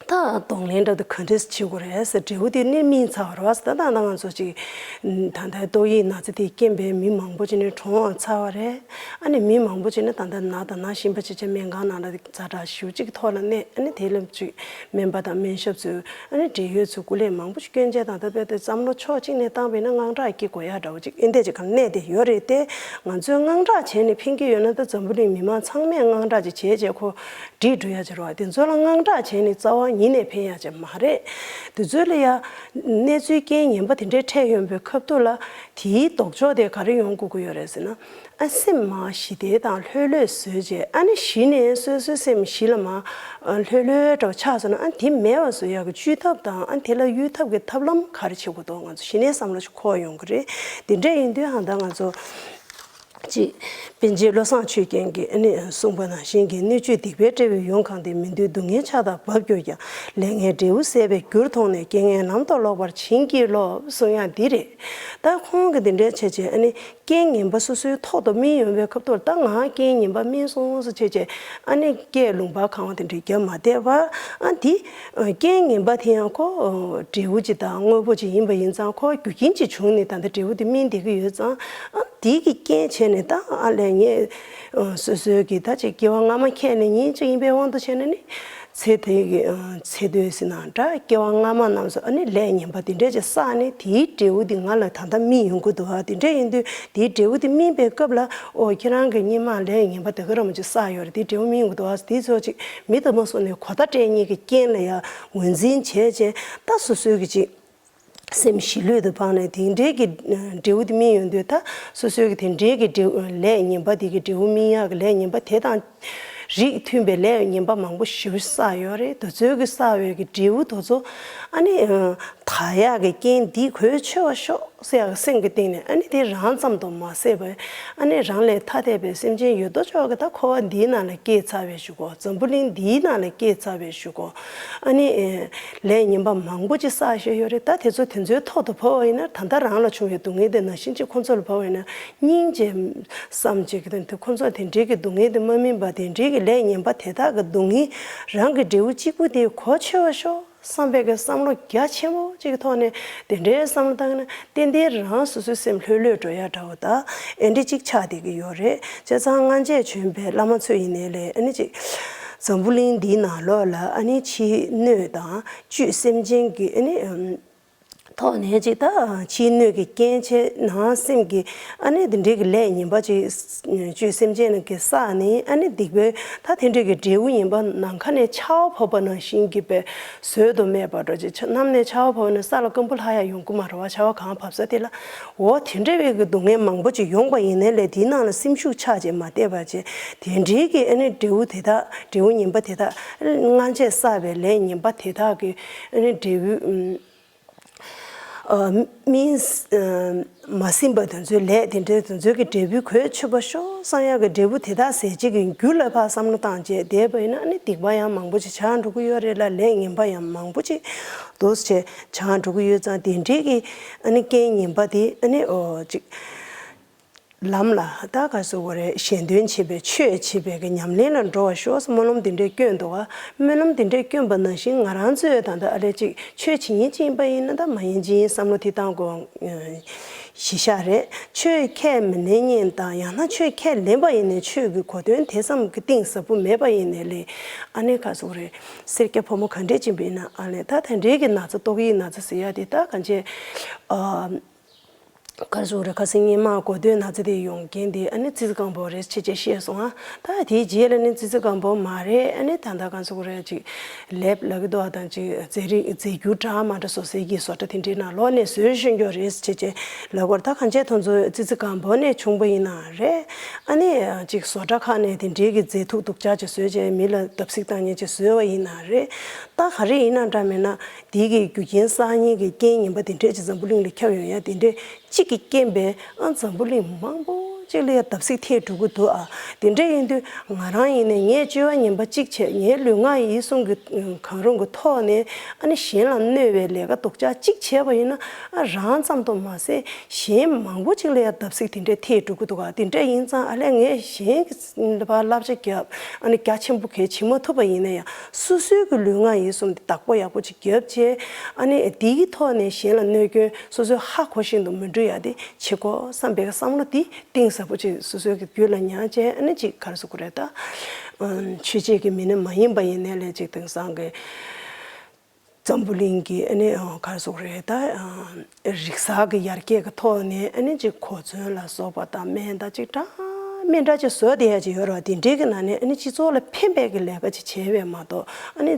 ད་གདོང་ལེན་འདྲ་དུ་ག་འདྲས་བྱེད་དགོས་རེད་ཟེར་འབྲས་བུ་དེ་ནི་སྨིན་ཚར་བ་རེད་བ་ཟེར། ད་ད་ང་ཚོ་ཅིག་ད་ལྟའི་ཏོག་དབྱིབས་ན་ཚ་དེ་རྐྱེན་པས་མི་མང་པོ་ཅིག་ནི་གྲོངས་ཚར་བ་རེད། ཨ་ནི་མི་མང་པོ་ཅིག་ནི་ད་ལྟ་ན་དང་ན་བཞིན་པ་ཅིག་ཅིག་སྨན་ཁང་ནང་ལ་ཛ་དྲག་ཞེ་པོ་ཅིག་ཐོག་ལ་གནས། ཨ་ནི་དེ་ལ་ཅིག་སྨན་པ་དང་སྨན་ཞབས་ཚོས་ཨ་ནི་འབྲེལ་ཡོད་ཚོས་སྐུ་ལས་མང་པོ་ཞིག་སྐྱོན་ཅན་དང་ད་ལྟ་བསམ་བློ་ཕྱོགས་གཅིག་ནས་བཏང་བས་ན་དངངས་སྐྲག་སྐྱེ་དགོས་ཡ་འདྲ་བོ་ཅིག་ཨེ་འདྲས་ཅིག་ག་གནས་དེ་ཡོད་རེད་དེ། ང་ཚོས་དངངས་སྐྲག་བྱས་ནས་ཕན་གྱི་ཡོད་ན་ད་འཛམ་བུ་གླིང་མི་མང་ཚང་མས་དངངས་སྐྲག་ཅིག་བྱས་བྱས་ཁོ་འགྲིག་འགྲོ་ཡ་ཅིག་རེད་བ། དེ་ཚོ་ལ་དངངས་སྐྲག་བྱས་ནས་རྩ་བ་ཉིད་ནས་ཕན་ཡ་ཅིག་མ་རེད། དེ་ཚོ་ལ་ཡ་གནས་ཚུལ་རྐྱེན་ངན་པ་དེ་འདྲའི་འཕྲད་ཡོང་པའི་སྐབས་དུ་ལ་དེའི་ལྡོག་ཕྱོགས་དེ་ག་རེ་ཡོང་དགོས་ཀྱི་ཡོད་རེད་ཟེར་ན། ཨ་སེམས་མ་ཞི་བདེ་དང་ལྷོད་ལྷོད་བཟོས་རྗེས་ཨ་ནི་གཞི་ནས་སོ་སོའི་སེམས་གཞི་ལ་མ་ལྷོད་ལྷོད་འདྲ་བོ་ཆགས་སོང་ན་ཨ་དེ་མེད་པ་བཟོ་ཡག་གི་བཅོས་ཐབས་དང་ཨ་དེ་ལ་གཡོལ་ཐབས་ཀྱི་ཐབས་ལམ་ག་རེ་བྱེད་དགོས་འདུག་ང་ཚོ་གཞི་ནས་བསམ་བློ་ཞིག་འཁོར་ཡོང་གི་རེད། དེ་འདྲ་ཡིན་དུས་ཧང་ད་ང་ཚོ་ཅིག་པཎ་ཆེན་བློ་བཟང་ཆོས་རྒྱན་གྱིས་ཨ་ནི་གསུངས་པ་ནང་བཞིན་གྱི་སྣོད་བཅུད་སྡིག་པའི་དཔྲལ་བའི་ཡོངས་གང་སྟེ། མི་འདོད་སྡུག་བསྔལ་ཆགས་དང་འབབ་གྱུར་ཀྱང་། ལས་ངན་འབྲས་བུ་ཟད་པའི་རྒྱུར་མཐོང་ནས། རྐྱེན་ངན་ལམ་དུ་ལོག་པར་བྱིན་གྱིས་རློབས་གསུང་ཡག་འདི་རེད། ད་ཁོང་གིས་འདི་འདྲའི་བྱས་བྱས་ཨ་ནི། རྐྱེན་ངན་པ་སོ་སོའི་ཐོག་ཏུ་སྨིན་ཡོང་བའི་སྐབས་ཐོག་ད་ང་རྐྱེན་ངན་པ་སྨིན་སོང་ཟེར་བྱས་བྱས་ཨ་ནི་སྐད་ལུང་པ་གང་བ་དེ་འདྲའི་རྒྱབ་མ་བསྡད་པར་ཨ་འདི་རྐྱེན་ངན་པ་དེ་ཡང་ཁོ་འབྲས་བུ་ཅིག་དང་དངོས་པོ་ཅིག་ཡིན་པ་ཡིན་ཙང་ཁོ་རྒྱུ་རྐྱེན་ཅིག་བྱུང་ནས་ད་ལྟ་འབྲས་བུ་དེ་སྨིན་བསྡད་ཀྱི་ཡོད་ཙང་ཨ་འདི་གི་རྐྱེན་བྱས་ནས་ད་ཨ་ལས་ངས་སོ་སོའི་གི་ད་ཅིག་སྐྱེ་བ་སྔ་མ་འཁྱེར་ནས་ཉིན་གཅིག་ཡིན་པའི་དབང་དུ་བྱས་ནས་ནི། ཚེ་འདི་གི་ཚེ་འདོད་ཟེར་ན་འདྲ་སྐྱེ་བ་སྔ་མ་རྣམས་སུ་ཨ་ནི་ལས་ངན་པ་འདི་འདྲས་ཅིག་བསགས་ནས་དེའི་འབྲས་བུ་འདི་ང་ལ་ད་ལྟ་སྨིན་ཡོང་གི་འདུག་ཨ། དེ་འདྲས་ཡིན་དུས་དེའི་འབྲས་བུ་འདི་སྨིན་པའི་སྐབས་ལ་ཨོ་ཁྱེད་རང་གི་སྔོན་མ་ལས་ངན་པ་དེ་ག་རང་མ་ཅིག་བསགས་ཡོད་རེད། དེའི་འབྲས་བུ་སྨིན་ཡོང་གི་འདུག་ཨ། དེའི་ཚོ་ཅིག་མི་ལྟ་མ་སོང་ནས་གོ་བརྡ་སྤྲད་མཁན་གྱི་རྐྱེན་ལ་ཡང་ངོས་འཛིན་བྱས་བྱས་ད་སོ་སོའི་གི་ཅིག་སེམས་ཞི་ལྷོད་དུ་སྤངས་ནས་དེ་འདྲའི་གི་འབྲས་བུ་དེ་སྨིན་ཡོང་དུས་ད་སོ་སོའི་གི་དེ་འདྲའི་གི་འབྲས་ལས་ངན་པ་དེ་གི་འབྲས་བུ་སྨིན་ཡག་གི་ལས་ངན་པ་དེ་དང་རིགས་མཐུན་པའི་ལས་ངན་པ་མང་པོ་ཞེ་པོ་བསགས་ཡོད་རེད། དེ་ཚོའི་གི་བསགས་པའི་གི་འབྲས་བུ་དེ་ཚོ་ཨ་ནི་དག་ཡག་གི་རྐྱེན་འདི་གོ་ཆོད་པ་ཤོག་ཟེར་ཡག་གི་སེམས་ཀྱི་སྟེང་ནས་ཨ་ནི་དེ་རང་ཙམ་དུ་མ་ཟད་པར་ཨ་ནི་རང་ལས་ཐ་དད་པའི་སེམས་ཅན་ཡོད་དོ་ཅོག་གི་ད་འཁོར་བ་འདིའི་ནང་ལ་སྐྱེས་ཚར་བའི་གཞུག་གུ་འཛམ་བུ་གླིང་འདིའི་ནང་ལ་སྐྱེས་ཚར་བའི་གཞུག་གུ་ཨ་ནི་ལས་ངན་པ་མང་པོ་ཅིག་བསགས་བཞག་ཡོད་རེད། ད་དེ་ཚོ་དེ་ཚོའི་ཐོག་ཏུ་བབས་པ་ཡིན་ན་ད་ལྟ་རང་ལ་བྱུང་བའི་སྡུག་བསྔལ་དེ་ནང་བཞིན་ཅིག་ཁོ་ཚོ་ལ་བབས་པ་ཡིན་ན་སྙིང་རྗེ་བསམ་བྱེད་ཀྱི་དོན་དུ་ཁོ་ཚོ་དེ་འདྲའི་གི་སྡུག་བསྔལ་དེ་མ་སྨིན་པ་དེ་འདྲའི་གི་ལས་ངན་པ་དེ་དག་གི་སྡུག་བསྔལ་རང་གི་འབྲས་བུ་གཅིག་པུ་དེ་གོ་ཆོད་པ་ཤོག་བསམ་པའི་གི་བསམ་བློ་རྒྱ་ཆེན་པོ་ཅིག་གི་ཐོག་ནས་དེ་འདྲའི་བསམ་བློ་བཏང་ན་ཏན་ཏན་རང་སོ་སོའི་སེམས་ལྷོད་ལྷོད་འགྲོ་ཡ་འདྲ་བོ་ད་ཨེ་འདྲ་ཅིག་ཆགས་བསྡད་ཀྱི་ཡོད་རེད། བྱས་ཙང་སྔ་རྗེས་བྱོན་པའི་བླ་མ་ཚོ་ཡིན་ནའི་ལས་ཨ་ནི་ཅིག་འཛམ་བུ་གླིང་འདིའི་ནང་ལོགས་ལ་ཨ་ནི་ཕྱིའི་སྣོད་དང་བཅུད་སེམས་ཅན་གྱི་ཨ་ནི་ཐོག་ནས་ཅིག་ད་ཕྱིའི་སྣོད་ཀྱི་རྐྱེན་བྱས་ནང་སེམས་ཀྱི་ཨ་ནི་འདི་འདྲའི་གི་ལས་ངན་པ་ཅིག་བཅུད་སེམས་ཅན་ནང་གི་བསགས་ནས་ཨ་ནི་སྡིག་པའི་ད་དེ་འདྲའི་གི་འབྲས་བུ་ངན་པ་ནམ་མཁའ་ནས་ཆར་པ་བབས་པ་ནང་བཞིན་གྱི་པའི་བཟོད་དུ་མེད་པ་འདྲ་ཅིག་གནམ་ནས་ཆར་པ་བབས་ན་ས་ལ་སྐམ་པོ་ལྷག་ཡ་ཡོང་གི་མ་རེད་བ། ཆར་པ་གང་བབས་ས་དེ་ལ་འོ་དེ་འདྲ་བའི་གི་སྡུག་བསྔལ་མང་པོ་ཅིག་ཡོང་པ་ཡིན་ནའི་ལས་དེའི་ནང་ལ་སེམས་ཤུགས་ཆག་ཅིག་མ་བསྡད་པ་བྱས་དེ་འདྲའི་གི་ཨ་ནི་འབྲས་བུ་དེ་དག་འབྲས་བུ་ངན་པ་དེ་དག་སྔ་རྗེས་བསགས་པའི་ལས་ངན་པ་དེ་དག་གི་ཨ་ནི་འབྲས་བུ་ཨ་སྨིན་ཨ་མ་ཟིན་པ་དེ་ཚོའི་ལས་དེ་འདྲའི་དེ་ཚོའི་གི་འབྲས་བུ་གོད་ཆོད་པ་ཤོག་བསམ་ཡག་གི་འབྲས་བུ་དེ་དག་ཟད་བྱེད་ཀྱི་རྒྱུ་ལ་ཕར་བསམ་བློ་བཏང་བྱས་བསྡད་པ་ཡིན་ན་ཨ་ནི་སྡིག་པ་ཡང་མང་པོ་ཅིག་ཆགས་འགྲོ་གི་ཡོད་རེད་ལ་ལས་ངན་པ་ཡང་མང་པོ་ཅིག་འདུག་སེ་ཆགས་འགྲོ་གི་ཡོད་ཙང་དེ་འདྲའི་གི་ཨ་ནི་རྐྱེན་ངན་པ་དེ་ཨ་ནི་འོ་ཅིག་ལམ་ལ་ད་ག་ཟེར་དགོས་རེད། གཞན་དོན་བྱེད་པའི་ཆོས་བྱེད་པའི་གི་ཉམས་ལེན་ལ་འགྲོ་བ་ཤོག་སྨོན་ལམ་དེ་འདྲས་སྐྱོན་འདུག་ག་སྨོན་ལམ་དེ་འདྲས་སྐྱོན་པ་ནང་བཞིན་ང་རང་ཚོས་ད་ལྟ་ཨ་ལས་ཅིག་ཆོས་བྱེད་མཁན་ཅིག་ཡིན་པ་ཡིན་ན་ད་མ་ཡིན་ཅིག་ཡིན་བསམ་བློ་དེ་བཏང་དགོས། གཞི་བཞག་རེད། ཆོས་ཁས་མི་ལེན་མཁན་དང་ཡང་ན་ཆོས་ཁས་ལེན་པ་ཡིན་ནའི་ཆོས་ཀྱི་གོ་དོན་དེ་ཙམ་གི་གཏིང་ཟབ་པོ་མེད་པ་ཡིན་ནའི་ལས་ཨ་ནི་ག་ཟེར་དགོས་རེད། སེར་སྐྱ་ཕོ་མོ་ག་འདྲས་ཅིག་ཡིན་ན་ཨ་ལས་ད་དེ་འདྲས་གི་ན་ཚ་ཏོག་དབྱིབས་ན་ཚ་ཟེར་ཡ་དེ་ད་གང་བྱས། ཨ། ག་རེ་ཟེར་དགོས་རེད། ཁ་སང་སྔོན་མ་གོ་ཐོས་ན་ཚ་དེ་ཡོང་མཁན་དེ་ཨ་ནི་ཙི་ཙི་སྒང་པོ་རེད་ཅེས་བཤད་སོང་ང་། ད་དེའི་རྗེས་ལ་ནི་ཙི་ཙི་སྒང་པོ་མ་རེད། ཨ་ནི་ད་ལྟ་ག་རེ་ཟེར་དགོས་རེད། ཅིག་ལེབ་ལབ་ཀྱི་འདུག་ཨ། དང་ཅིག་རྫས་རིགས་རྫས་འགྱུར་འདྲ་མི་འདྲ་བཟོ་སའི་གི་བཟོ་གྲྭ་དེ་འདྲའི་ནང་ལོགས་ནས་བཟོས་ཤེས་ཀྱི་རེད་ཅེས་བྱས་ལབ་ཀྱི་ཡོད་རེད། ད་གང་བྱས་དེ་ཚོ་ཙི་ཙི་སྒང་པོ་ནས་བྱུང་པ་ཡིན་ན་རེད། ཨ་ནི་ཅིག་བཟོ་གྲྭ་ཁག་ནས་དེ་འདྲའི་གི་རྫས་འཐུག་སྡུག་ཅག་ཅིག་བཟོས་བྱས་མི་ལ་བརྡབ་གསིག་བཏང་མཁན་ཅིག་བཟོས་པ་ཡིན་ན་རེད། ད་ག་རེ་ཡིན་ན་འདྲ་མིན་ན། དེ་གི་རྒྱུ་རྐྱེན་བསགས་མཁན་གྱི་རྐྱེན་ངན་པ་དེ་འདྲས་ཅིག་འཛམ་བུ་གླིང་ལ་ཁྱབ་ཡོང་ཡ་དེ་འདྲས་གཅིག་གི་རྐྱེན་པས་ཨ་འཛམ་བུ་གླིང་མང་པོ་ཅིག་ལ་ཡ་བརྡབ་གསིག་ཐེབས་འགྲོ་གི་འདུག་ཨ། དེ་འདྲས་ཡིན་དུས་ང་རང་ཡིན་ནའི་ངས་སྤྱོད་པ་ངན་པ་གཅིག་བྱས། ངའི་ལུས་ངག་ཡིད་གསུམ་གྱི་གང་རུང་གི་ཐོག་ནས་ཨ་ནི་གཞན་ལ་གནོད་པའི་ལས་ཀ་སྡུག་ཅག་གཅིག་བྱས་པ་ཡིན་ན་ཨ་རང་ཙམ་དུ་མ་ཟད་གཞན་མང་པོ་ཅིག་ལ་ཡ་བརྡབ་གསིག་དེ་འདྲས་ཐེབས་འགྲོ་གི་འདུག་ཨ། དེ་འདྲས་ཡིན་ཙང་ཨ་ལས་ངས་གཞན་གྱི་བསླབ་བྱ་རྒྱབ་ཨ་ནི་རྒྱ་ཆེན་པོ་གལ་བྱེད་མ་ཐུབ་པ་ཡིན་ན་ཡང་། སོ་སོའི་གི་ལུས་ངག་ཡིད་གསུམ་དེ་བདག་པོ་ཡག་པོ་ཅིག་རྒྱབ་བྱས། ཨ་ནི་དེའི་ཐོག་ནས་གཞན་ལ་གནོད་སྐྱོན་སོ་སོའི་ཧ་གོ་བཞིན་དུ་མི་འགྲོ་ཡ་དེ་བྱེད་དགོས་བསམ་པའི་བསམ་བློ་དེ་གཏིང་ཟབ་པོ་ཅིག་སོ་སོའི་གི་རྒྱུད་ལ་ཉར་བྱས། ཨ་ནི་ཅིག་ག་རེ་ཟེར་དགོས་རེད། ད་ཆོས་བྱེད་ཀྱི་མི་སྣ་མ་ཡིན་པ་ཡིན་ནའི་ལས་ཅིག་དེང་སང་གི་འཛམ་བུ་གླིང་གི་ཨ་ནི་ག་རེ་ཟེར་དགོས་རེད། ད་རིག་གསར་གྱི་ཡར་རྒྱས་ཀྱི་ཐོག་ནས་ཨ་ནི་ཅིག་གོ་མཚོན་ལ་སོགས་པ་དང་སྨན་དང་ཅིག་འདྲ་མི་འདྲ་ཅིག་བཟོ་བསྡད་ཡ་ཅིག་ཡོད་རེད་བ། དེ་འདྲའི་གི་ནང་ནས་ཨ་ནི་སྤྱི་ཚོགས་ལ་ཕན་པའི་གི་ལས་ཀ་ཅིག་བྱས་པས་མ་གཏོགས་ཨ་ནི་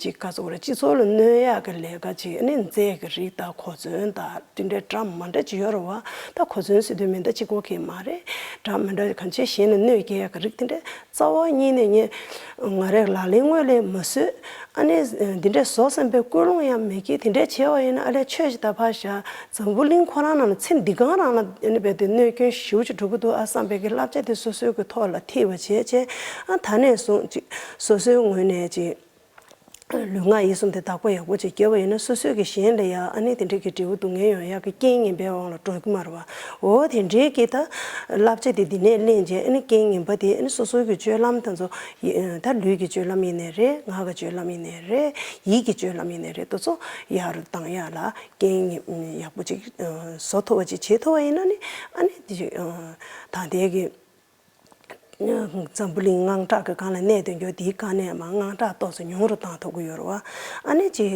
ཅིག་ག་རེ་ཟེར་དགོས་རེད། སྤྱི་ཚོགས་ལ་གནོད་ཡག་གི་ལས་ཀ་ཅིག་ཨ་ནི་རྫས་ཀྱི་རིགས་དང་གོ་མཚོན་དང་དེ་འདྲའི་འདྲ་མི་འདྲ་ཅིག་ཡོད་རེད་བ། ད་གོ་མཚོན་ཟེར་དུས་མི་འདྲ་གཅིག་པོ་གི་མ་རེད། འདྲ་མི་འདྲ་གང་ཅི་གཞན་ལ་གནོད་སྐྱེལ་ཡག་གི་རིགས་དེ་འདྲའི་རྩ་བ་ཉིད་ནས་ངས་ང་རའི་ལག་ལེན་དངོས་ལས་མ་བཟོས། ཨ་ནི་འདི་འདྲས་བཟོ་བསམ་པའི་ཀུན་སློང་ཡང་མེད་ཀི། དེ་འདྲས་བྱས་པ་ཡིན་ན་ཨ་ལས་ཆོས་ཞིག་ད་ཕར་བཞག་འཛམ་བུ་གླིང་ཁོ་རང་ནང་ལ་ཚེ་འདི་གང་རང་ལ་ཨ་ནི་རྦད་དེ་གནོད་སྐྱོན་ཞེ་པོ་ཅིག་འགྲོ་གི་འདུག་ཨ་བསམ་པའི་གི་བསླབ་བྱ་དེ་སོ་སོའི་གི་ཐོག་ལ་ཐེབས་པ་བྱས་བྱས། ཨ་ད་ནས་བཟུང་ཅིག་སོ་སོའི་ངོས་ནས་ཅིག་ལུས་ངག་ཡིད་གསུམ་དེ་བདག་པོ་ཡག་པོ་ཅིག་བརྒྱབ་པ་ཡིན་ན་སོ་སོའི་གི་གཞན་ལ་ཡང་ཨ་ནི་དེ་འདྲའི་གི་འབྲས་བུ་སྡུག་བསྔལ་ཡོང་ཡག་གི་རྐྱེན་ངན་པའི་དབང་ལ་འགྲོ་གི་མ་རེད་བ། འོ་དེ་འདྲའི་གི་ད་བསླབ་བྱ་དེ་འདི་ནས་ལེན་བྱས། ཨ་ནི་རྐྱེན་ངན་པ་དེ་ཨ་ནི་སོ་སོའི་གི་སྤྱོད་ལམ་དེ་ཚོ་ཡི་ད་ལུས་ཀྱི་སྤྱོད་ལམ་ཡིན་ནའི་རེད། ངག་གི་སྤྱོད་ལམ་ཡིན་ནའི་རེད། ཡིད་ཀྱི་སྤྱོད་ལམ་ཡིན་ནའི་རེད། དེ་ཚོ་ཡར་བཏང་ཡག་ལ་རྐྱེན་ངན་ཡག་པོ་ཅིག་བཟོ་ཐུབ་པ་ཅིག་བྱེད་ཐུབ་པ་ཡིན་ན་ནི་ཨ་ནི་དེ་ད་ལྟའི་གི་འཛམ་བུ་གླིང་དངངས་སྐྲག་གི་སྒང་ལ་གནས་སྡོད་རྒྱུ་དེའི་དཀའ་གནད་མ་དངངས་སྐྲག་ཏོག་ཙམ་ཉུང་རུ་བཏང་ཐུབ་ཀྱི་ཡོད་རེད་བ། ཨ་ནི་ཅིག་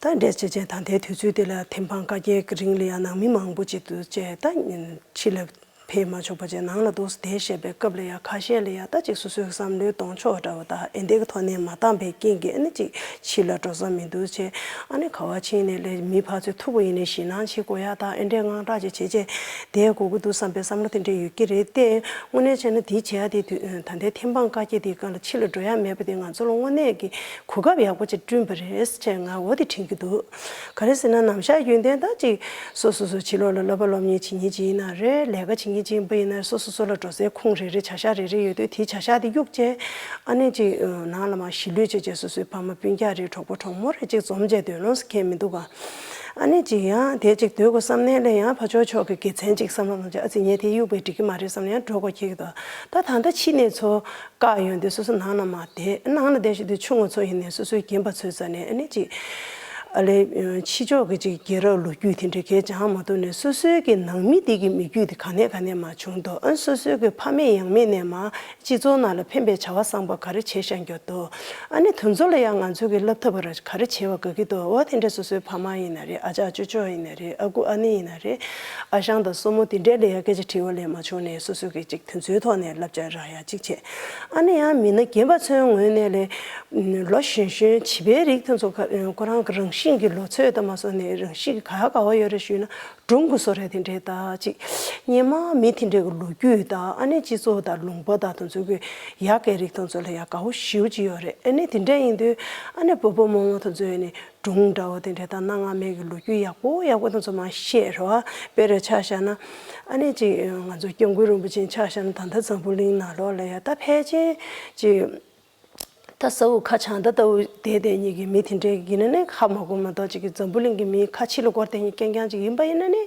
ད་འདྲས་བྱས་བྱས་ད་ལྟའི་དུས་ཚོད་འདི་ལ་ཐེམ་སྤང་བཀའ་བརྒྱད་ཀྱི་རིང་ལ་ཡང་ནང་མི་མང་པོ་ཅིག་འདུག་བྱས་ད་ཕྱི་ལ་ཕེབས་མ་ཆོག་པ་བྱས་ནང་ལ་འདུག་སེ་བསྡད་བཞག་པའི་སྐབས་ལ་ཡང་ཁ་ཤས་ལ་ཡང་ད་ཅིག་སོ་སོའི་བསམ་བློའི་གདོང་ཕྱོགས་འདྲ་བོ་དང་ཨེ་འདྲས་ཀྱི་ཐོག་ནས་མ་བཏང་པའི་རྐྱེན་གྱིས་ཨ་ནི་ཅིག་ཕྱི་ལ་འགྲོ་ས་མི་འདུག་བྱས། ཨ་ནི་ག་བ་ཕྱིན་ནས་ལས་མི་ཕར་ཚུར་ཐུག་པ་ཡིན་ནའི་ཞེད་སྣང་བྱེད་དགོས་ཡ་དང་ཨེ་འདྲས་དངངས་སྐྲག་ཅིག་བྱས་བྱས་བསྡད་དགོས་ཀྱི་འདུག་བསམ་པའི་བསམ་བློ་དེ་འདྲས་ཡོད་ཀྱི་རེད་དེ། དངོས་གནས་བྱས་ན་དེ་བྱེད་ཡ་དེ་དུས་ད་ལྟའི་ཐེམ་སྤང་བཀའ་བརྒྱད་དེའི་སྒང་ལ་ཕྱི་ལ་འགྲོ་ཡ་མེད་པ་དེ་ང་ཚོ་ལ་དངོས་གནས་ཀྱི་གོ་སྐབས་ཡག་པོ་ཅིག་བསྐྲུན་པ་རེད་ཟེར་ང་འོ་དེ་དྲན་གྱི་འདུག་ག་རེ་ཟེར་ན་ནམ་ཞག་རྒྱུན་ལྡན་ད་ཅིག་སོ་སོ་སོ་ཕྱི་ལོགས་ལ་སློབ་པ་སློབ་གཉེར་བྱེད་མཁན་ཅིག་ཡིན་ན་རེད། ལས་ཀ་བྱེད་མཁན་ཅིག་ཡིན་པ་ཡིན་ན་སོ་སོ་སོ་ལ་འགྲོ་སའི་ཁུངས་རེ་རེ་བྱ་བཞག་རེ་རེ་ཡོད་དུས་དེའི་བྱ་བཞག་དེ་གཡུགས་བྱས། ཨ་ནི་ཅིག་ནང་ལ་མར་གཞིས་ལུས་བྱས་བྱས་སོ་སོའི་ཕ་མ་སྤུན་ཀྱག་རེ་གྲོགས་པོ་གྲོགས་མོ་རེ་ཅིག་འཛོམས་བྱས་སྡོད་ལོང་ཟེར་མཁན་མི་འདུག་ག་ཨ་ནི་ཅིག་ཡང་དེ་ཅིག་སྡོད་དགོས་བསམ་ནས་ལས་ཡང་ཕ་ཕྱོགས་ཕྱོགས་ཀྱི་དགེ་མཚན་ཅིག་བསམ་བློ་གཏོང་བྱས། ཨ་ཙི་ངས་དེ་གཡུག་པས་འགྲིག་གི་མ་རེད་བསམ་ནས་ཡང་འགྲོ་དགོས་ཁེལ་གི་འདུག་ད་ད་ལྟ་ཕྱི་ནས་ཚུར་བཀག་ཡོང་དུས་སོ་སོ་ནང་ལ་མར་བསྡད། ནང་ལ་བསྡད་བཞིན་དུ་ཆུང་ངུ་ཚོ་ཡིན་ནའི་སོ་སོའི་རྒན་པ་ཚོའི་རྩ་ནས་ཨ་ནི་ཅིག་ཨ་ལས་ཕྱི་ཕྱོགས་ཀྱི་ཅིག་རྒྱལ་རབས་ལོ་རྒྱུས་དེ་འདྲའི་གས་སྦྱང་མ་ཐུབ་ནས་སོ་སོའི་གི་ནང་མི་དེ་གི་མི་རྒྱུད་དེ་ག་ནས་ག་ནས་མར་བྱུང་འདུག་ཨ་ནི་སོ་སོའི་གི་ཕ་མེས་ཡང་མེས་ནས་མར་སྤྱི་ཚོགས་ནང་ལ་ཕན་པའི་བྱ་བ་བཟང་པོ་ག་རེ་བྱས་བཞག་མཁན་འདུག་ཨ་ནི་དེ་ཚོ་ལ་ཡང་ང་ཚོས་ཀྱི་བསླབ་ཐབས་ར་ག་རེ་བྱེད་པ་དགའ་གི་འདུག་འོ་དེ་འདྲ་སོ་སོའི་ཕ་མ་ཡིན་ན་རེད། ཨ་ཅག་ཅོ་ཅོ་ཡིན་ན་རེད། ཨ་ཁུ་ཨ་ནེ་ཡིན་ན་རེད། ཨ་ཞང་དང་སྲུ་མོ་དེ་འདྲས་ལ་ཡང་སྐད་ཆ་དྲི་བ་ལས་མ་བྱུང་ནས་སོ་སོ་གི་ཅིག་དེ་ཚོའི་ཐོག་ནས་བསླབ་བྱ་རག་ཡ་གཅིག་བྱས། ཨ་ནི་ཡང་མིན་ན་རྒན་པ་ཚོའི་ངོས་ནས་ལས་ལོ་གཞོན་གཞོན་བྱིས་པའི་རིགས་དེ་ཚོ་ཁོ་རང་གི་རང་བཞིན་གྱི་ལོ་ཚོད་དང་མ་སོང་ནས་རང་བཞིན་གྱི་ག་ཡ་ག་བ་ཡོད་རེད་ཞུས་ན། སྒྲུང་གི་བཟོ་རེད། དེ་འདྲའི་ད་ཅིག་སྔོན་མ་མི་དེ་འདྲའི་གི་ལོ་རྒྱུས་དང་ཨ་ནི་སྤྱི་ཚོགས་དང་ལུང་པ་དང་དེ་ཚོའི་གི་ཡ་གི་རིགས་དེ་ཚོ་ལ་ཡ་དགའ་བོ་ཞེ་པོ་ཅིག་ཡོད་རེད། ཨ་ནི་དེ་འདྲ་ཡིན་དུས་ཨ་ནི་སྤོ་བོ་རྨོ་མོ་དེ་ཚོས་ནི་སྒྲུང་འདྲ་བོ་དེ་འདྲའི་ད་གནའ་སྔ་མོའི་གི་ལོ་རྒྱུས་ཡག་པོ་ཡག་པོ་དེ་ཚོ་མར་བཤད་རོགས། དཔེར་ཆ་བཞག་ན་ཨ་ནི་ཅིག་ང་ཚོ་སྐྱབས་མགོན་རིན་པོ་ཆེ་ཆ་བཞག་ན་ད་ལྟ་འཛམ་བུ་གླིང་ནང་ལོགས་ལ་ཡ་ད་ཕལ་ཆེར་ཅིག་ད་ས་འུག་ཁ་བྱང་ད་ལྟ་བུ་བསྡད་བསྡད་མཁན་གྱི་མི་དེ་འདྲའི་ཡིན་ན་ནི་ཧ་མ་གོ་མ་གཏོགས་ཅིག་གི་འཛམ་བུ་གླིང་གི་མི་ཁ་ཕྱི་ལ་སྐོར་བསྡད་མཁན་རྐྱང་རྐྱང་ཅིག་ཡིན་པ་ཡིན་ན་ནི།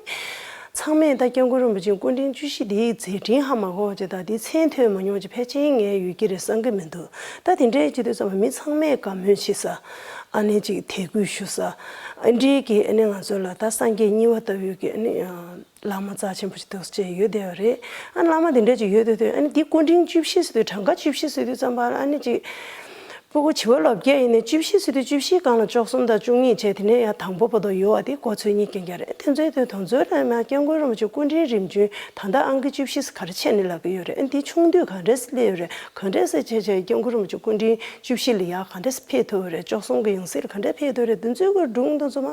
ཚང་མས་ད་སྐྱབས་མགོན་རིན་པོ་ཆེའི་སྐུ་ཕྲེང་བཅུ་བཞི་འདིའི་མཛད་འཕྲིན་ཧ་མ་གོ་བ་ཅིག་དང་འདིའི་མཚན་ཐོས་མ་མྱོང་ཅིག་ཕལ་ཆེར་ངའི་ཡུལ་གྱི་རེད་བསམ་གྱི་མི་འདུག་ད་དེ་འདྲའི་བྱེད་དུས་ཙམ་པ་མི་ཚང་མས་དགའ་མོས་བྱེད་ས། ཨ་ནི་ཅིག་དད་གུས་ཞུ་ས། ཨ་འདྲའི་གི་ཨ་ནི་ང་ཚོ་ལ་ད་སངས་རྒྱས་གཉིས་པ་ལྟ་བུའི་གི་ཨ་ནི། བླ་མ་རྩ་ཆེན་པོ་ཞིག་འདུག་ཅེས་ཡོད་བསྡད་པ་རེད། ཨ་བླ་མ་དེ་འདྲ་ཅིག་ཡོད་བསྡད་དུས་ཨ་ནི་འདི་སྐུ་ཕྲེང་བཅུ་བཞི་ཟེར་དུས་གྲངས་ཀ་བཅུ་བཞི་ཟེར་དུས་ཙམ་པ་ལ་ཨ་ནི་ཅིག་སྤུ་གུ་བྱིས་པ་ལོ་བརྒྱད་ཡིན་ནའི་བཅུ་བཞི་ཟེར་དུས་བཅུ་བཞིའི་སྒང་ལ་བཅུ་གསུམ་དང་བཅུ་གཉིས་བྱས་དེ་ནས་ཡང་དང་པོ་བར་དུ་ཡོད་པ་དེ་གོ་ཚོད་གཉིས་རྐྱང་རྐྱང་རེད། དེ་ཚོའི་དུས་དང་ཚོད་ལ་མ་སྐྱབས་མགོན་རིན་པོ་ཆེ་སྐུ་ཕྲེང་རིམ་བྱོན་ད་ལྟ་ཨང་ཀི་བཅུ་བཞི་ཟེར་ག་རེ་བྱས་ནས་ལབ་ཀྱི་ཡོད་རེད། ཨ་འདི་ཆུང་དུས་ག་འདྲས་སླེབས་ཡོད་རེད། ག་འདྲས་སེ་བྱས་བྱས་སྐྱབས་མགོན་རིན་པོ་ཆེ་སྐུ་ཕྲེང་བཅུ་བཞི་ལ་ཡ་ག་འདྲས་སེ་ཕེབས་ཐུབ་པ་རེད། བཅུ་གསུམ་གྱི་ཡང་སྲིད་ལ་ག་འདྲས་ཕེབས་ཐུབ་པ་རེད། འདི་ཚོའི་སྐོར་སྒྲུང་དང་ཚོ་མ་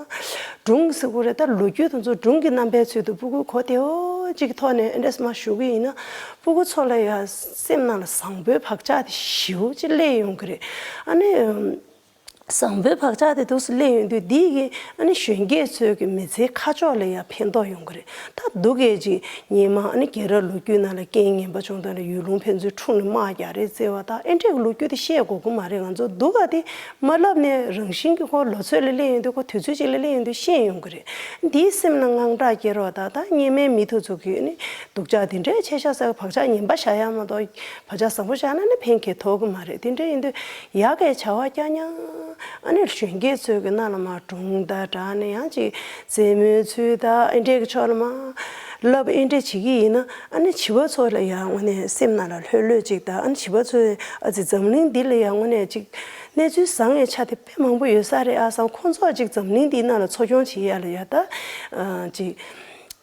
སྒྲུང་ཟེར་དགོས་རེད། ད་ལོ་རྒྱུས་དང་ཚོ་སྒྲུང་གི་རྣམ་པའི་ཚུལ་དུ་སྤུ་གུ་གོ་བདེ་བོ་ཅིག་གི་ཐོག་ནས་ཨེ་འདྲས་མ་ཞུ་གི་ཡིན་ན་སྤུ་གུ་ཚོ་ལ་ཡ་སེམས་ནང་ལ་བཟང་པོའི་བག་ཆགས་དེ་ཞེ་པོ་ཅིག་སླེབས་ཡོང་གི་རེད། ཨ་ནི། བཟང་པོའི་བག་ཆགས་དེ་འདུག་སེ་སླེབས་ཡོང་དུས་འདི་གི་ཨ་ནི་གཞོན་སྐྱེས་ཚོའི་གི་མི་ཚེའི་ཁ་ཕྱོགས་ལ་ཡང་ཕན་ཐོགས་ཡོང་གི་རེད། ད་སྡུག་གས་ཅིག་སྔོན་མ་ཨ་ནི་རྒྱལ་རབས་ལོ་རྒྱུས་ནང་ལ་རྐྱེན་ངན་པ་བྱུང་སྟངས་ལ་ཡུལ་ལུང་ཕན་ཚུན་འཁྲུག་ནས་དམག་རྒྱག་རེས་བརྩེ་བ་དང་ཨེ་འདྲས་ཀྱི་ལོ་རྒྱུས་དེ་བཤད་དགོས་ཀྱི་མ་རེད། ང་ཚོ་སྡུག་ག་དེ་མ་ལབ་ནས་རང་བཞིན་གྱི་ཁོ་ལོ་ཚོད་ལ་སླེབས་ཡོང་དུས་ཁོ་དུས་ཚོད་ཅིག་ལ་སླེབས་ཡོང་དུས་ཤེས་ཡོང་གི་རེད། འདིའི་སེམས་ལ་དངངས་སྐྲག་སྐྱེ་རོགས་དང་ད་སྔོན་མའི་མི་དེ་ཚོ་གི་ཨ་ནི་སྡུག་ཅག་དེ་འདྲས་ཆེ་ཤ་ས་བག་ཆགས་ངན་པ་བཞག་ཡ་མ་གཏོགས་བག་ཆགས་བཟང་པོ་བཞག་ན་ནི་ཕན་གྱི་ཐོགས་ཀྱི་མ་རེད། དེ་འདྲས་ཡིན་དུས་ཡ་གིའི་བྱ་བ་རྐྱང་རྐྱང་ཨ་ནི་གཞོན་སྐྱེས་ཚོའི་གི་རྣ་ལ་མར་སྒྲུང་དང་སྦྲགས་ནས་ཡང་ཅིག་རྩེད་མོའི་ཚུལ་དང་ཨེ་འདྲས་ཀྱི་ཕྱོགས་ལ་མར་ལབ་ཨེ་འདྲས་བྱེད་ཀྱི་ཡིན་ན་ཨ་ནི་བྱིས་པ་ཚོ་ལ་ཡང་དངོས་གནས་སེམས་ནང་ལ་ལྷོད་ལྷོད་ཅིག་དང་ཨ་ནི་བྱིས་པ་ཚོས་ཨ་ཙི་འཛམ་གླིང་འདི་ལ་ཡང་དངོས་གནས་ཅིག་གནས་ཚུལ་བཟང་བའི་ཆ་དེ་དཔེ་མང་པོ་ཡོད་ས་རེད་ཨ་བསམ། ཁོང་ཚོ་ཅིག་འཛམ་གླིང་འདིའི་ནང་ལ་འཚོ་སྐྱོང་བྱེད་ཡ་ལ་ཡ་ད་ཅིག་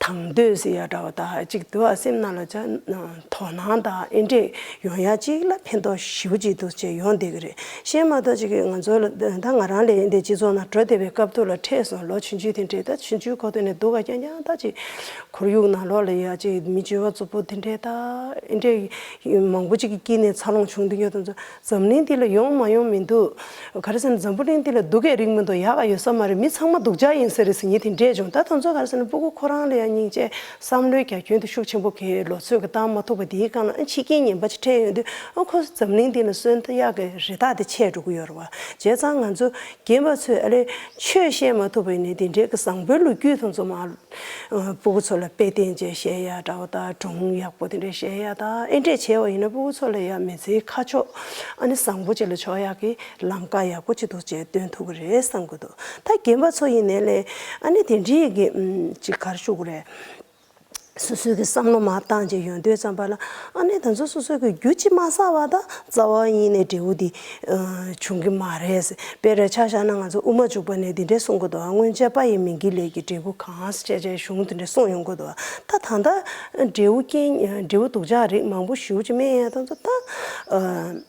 དང་འདོད་ཟེར་ཡ་འདྲ་བ་ད་ཅིག་འདུག་ཨ། སེམས་ནང་ལ་ཅ་དོ་སྣང་དང་ཨེ་འདྲས་ཡོང་ཡ་ཅིག་ལ་ཕན་ཐོགས་ཞེ་པོ་ཅིག་འདུག་ཅེས་ཡོང་བསྡད་ཀྱི་རེད། གཞན་མ་གཏོགས་ཅིག་ང་ཚོ་ལ་ད་ང་རང་ལས་འདི་སྤྱི་ཚོགས་ནང་འགྲོ་བསྡད་པའི་སྐབས་ཐོག་ལ་འཕྲད་སོང་། ལོ་ཆུང་ཆུང་དེ་འདྲས་ད་ཆུང་ཆུང་ཁོ་ཐོག་ནས་སྡུག་ག་རྐྱང་རྐྱང་ད་ཅིག་ཁོར་ཡུག་ནང་ལོགས་ལ་ཡ་ཅིག་མི་སྤྱོད་པ་རྩུབ་པོ་དེ་འདྲས་ད་ཨེ་འདྲས་མང་པོ་ཅིག་གི་དཀྱིལ་ནས་འཚར་ལོངས་བྱུང་འདུག་ཡོད་དུས་ཚོད། འཛམ་གླིང་འདི་ལ་ཡོང་མ་ཡོང་མི་འདུག་ག་རེ་ཟེར་ན་འཛམ་བུ་གླིང་འདི་ལ་སྡུག་གི་རིགས་མི་འདུག་ཡག་ག་ཡོད་ས་མ་རེད། མི་ཚང་མ་སྡུག་ཅག་ཡིན་ཟེར་རེད་ཟེར་མཁན་དེ་འདྲས་བྱུང་། ད་དེ་ཚོ་ག་རེ་ཟེར་ན་སྤུ་གུ་ཁོ་རང་ལ་ཡང་སྙིང་རྗེ་བསམ་བློའི་རྒྱ་ཁྱོན་དེ་ཤུགས་ཆེན་པོ་གི་ལོ་ཚོད་ཀྱི་བཏང་མ་ཐུབ་པ་དེའི་སྒང་ལ་ཨ་འཆི་རྐྱེན་ངན་པ་ཅིག་འཕྲད་ཡོང་དུས་ཨ་ཁོ་ཚོ་འཛམ་གླིང་འདི་ལ་གསོན་ཡག་གི་རེ་ཐག་དེ་ཆད་འགྲོ་གི་ཡོད་རེད་བ། བྱས་ཙང་ང་ཚོ་རྒན་པ་ཚོས་ཨ་ལས་ཆོས་བཤད་མ་ཐུབ་པ་ཡིན་ནའི་དེ་འདྲས་ཀྱི་བཟང་པོའི་ལོ་རྒྱུས་དེ་ཚོ་མར། སྤུ་གུ་ཚོ་ལ་དཔེ་བསྟན་བྱས་བཤད་ཡ་འདྲ་བོ་དང་སྒྲུང་ཡག་པོ་དེ་འདྲ་བཤད་ཡ་དང་ཨེ་འདྲས་བྱས་པ་ཡིན་ན་སྤུ་གུ་ཚོ་ལ་ཡ་མི་ཚེའི་ཁ་ཕྱོགས་ཨ་ནི་བཟང་པོ་ཅིག་ལ་ཕྱོགས་ཡག་གི་ལམ་ཁ་ཡག་པོ་ཅིག་འདུག་ཅེས་སྟོན་ཐུབ་ཀྱི་རེད་བསམ་གྱི་འདུག་ད་རྒན་པ་ཚོ་ཡིན་ནའི་ལས་ཨ་ནི་དེ་འདྲའི་གི་ཅིག་ག་རེ་ཞུ་དགོས་རེད། སོ་སོའི་གི་བསམ་བློ་མར་བཏང་བྱས་ཡོང་དུས་ཙམ་པ་ལ་ཨ་ནི་ད་ཚོ་སོ་སོའི་གི་རྒྱུ་ཅིག་མ་བསགས་པ་ད་རྩ་བ་ཉིད་ནས་འབྲས་བུ་འདི། བྱུང་གི་མ་རེད། དཔེར་ཆ་བཞག་ན་ང་ཚོ་དབུ་མ་འཇུག་པ་ནས་འདི་འདྲས་གསུང་གི་འདུག་སྔོན་ཆད་པ་ཡི་མིང་གི་ལས་ཀྱི་འབྲས་བུ་གང་ཞེས་བྱས་གཞུང་འདི་འདྲས་གསུངས་ཡོང་གི་འདུག་ད་ད་ལྟ་འབྲས་བུ་རྐྱེན་འབྲས་བུ་སྡུག་ཅག་རིགས་མང་པོ་ཞེ་པོ་ཅིག་སྨིན་ཡ་དང་ཚོ་ད།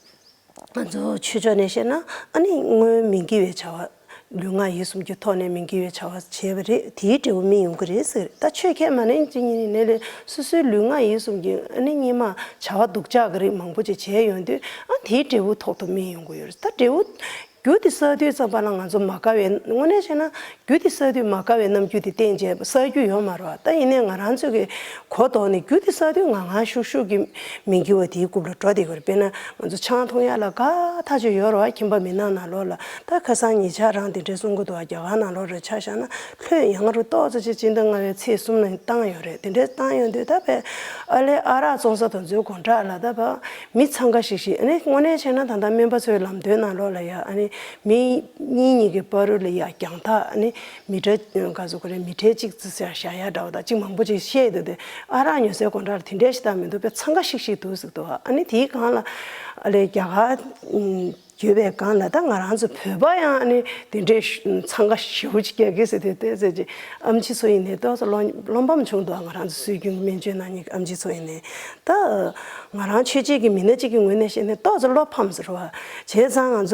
ང་ཚོ་ཆོས་ཕྱོགས་ནས་བཤད་ན་ཨ་ནི་སྔོན་མི་དགེ་བའི་བྱ་བ་ལུས་ངག་ཡིད་གསུམ་གྱི་ཐོག་ནས་མི་དགེ་བའི་བྱ་བ་བྱས་པ་རེད། དེའི་འབྲས་བུ་སྨིན་ཡོང་གི་རེད་ཟེར། ད་ཆོས་ཁས་མ་ལེན་ཅིག་ཡིན་ནའི་ལས་སོ་སོའི་ལུས་ངག་ཡིད་གསུམ་གྱི་ཨ་ནི་སྔོན་མ་བྱ་བ་སྡུག་ཅག་གི་རིགས་མང་པོ་ཅིག་བྱས་ཡོང་དུས་ཨ་དེའི་འབྲས་བུ་ཐོག་ཏུ་སྨིན་ཡོང་གི་ཡོད་རེད། ད་འབྲས་བུ། རྒྱུ་དེ་བསགས་དུས་ཙམ་པ་ལ་ང་ཚོ་མ་དགའ་བའི་དངོས་གནས་བྱས་ན་རྒྱུ་དེ་བསགས་དུས་མ་དགའ་བའི་རྣམ་འགྱུར་དེ་བསྟན་བྱས་བསགས་རྒྱུ་ཡོད་མ་རེད་བ། ད་ཡིན་ནའི་ང་རང་ཚོ་གི་གོ་ལྡོག་ནས་རྒྱུ་དེ་བསགས་དུས་ང་ང་ཤུག་ཤུག་གི་མི་འགྱུར་བ་དེའི་རྐུབ་ལ་འགྲོ་བསྡད་ཀྱི་རེད། དཔེར་ན་ང་ཚོ་ཆང་འཐུང་ཡག་ལ་དགའ་ཐག་ཆོད་ཡོད་རེད་བ། ཁྱིམ་པ་མི་ནག་ནང་ལོགས་ལ་ད་ཁ་སང་ཉེ་ཆར་རང་དེ་འདྲའི་གསུང་གི་འདུག་བ། རྒྱ་གར་ནང་ལོགས་རེད་ཆ་བཞག་ན་ལྷོད་ཡངས་རུ་ཏོག་ཙམ་ཅིག་སྤྱི་ཟླ་ལྔ་པའི་ཚེས་གསུམ་ལ་བཏང་ཡོད་རེད། དེ་འདྲའི་བཏང་ཡོང་དུས་ད་བས་ཨ་ལས་ཨ་རག་བཙོང་ས་དེ་ཚོའི་སྒོ་འགྲམ་ལ་ད་བ་མི་འཚང་ཁ་ཤིག་ཤིག་ཨ་ནི་དངོས་གནས་བྱས་ན་ད་ལྟ་སྨན་པ་ཚོའི་ལམ་སྟོན་ནང་ལོགས་ལ་ཡ་ཨ་ནི་མི་གཉིས་གཉིས་ཀྱི་བར་རུ་ལ་ཡ་རྒྱང་ཐག་ཨ་ནི་མི་ཊར་ག་ཚོད་ཁོ་རེ་མི་ཊར་གཅིག་ཙམ་བཞག་ཡ་འདྲ་བོ་དང་གཅིག་མང་པོ་ཅིག་བཤད་འདུག་སྟེ། ཨ་རག་ཉོ་སའི་སྒོ་འགྲམ་ལ་དེ་འདྲའི་ཞིག་བཏང་མི་འདུག་པས་འཚང་ཁ་ཤིག་ཤིག་འདུག་ཟེར་འདུག་ཨ་ནི་དེའི་སྒང་ལ་ཨ་ལས་རྒྱ་གར་ཡོད་པའི་སྒང་ལ་ད་ང་རང་ཚོ་བོད་པ་ཡང་ཨ་ནི་དེ་འདྲའི་འཚང་ཁ་ཞེ་པོ་ཅིག་རྒྱག་གི་ཟེར་དེ་ལྟས་ཟེར་གྱི་ཨམ་ཆི་ཚོ་ཡིན་ནའི་ཏོག་ཙམ་བློ་བློ་ཕམ་བྱུང་འདུག་ང་རང་ཚོ་སྲོལ་རྒྱུན་གྱི་སྨན་བཅོས་གནང་མཁན་གྱི་ཨམ་ཆི་ཚོ་ཡིན་ནའི་ད་ང་རང་ཆོས་བྱེད་ཀྱི་མི་སྣ་གཅིག་གི་ངོས་ནས་བཤད་ནས་ཏོག་ཙམ་བློ་ཕམ་ཟེར་བ། བྱས་ཙང་ང་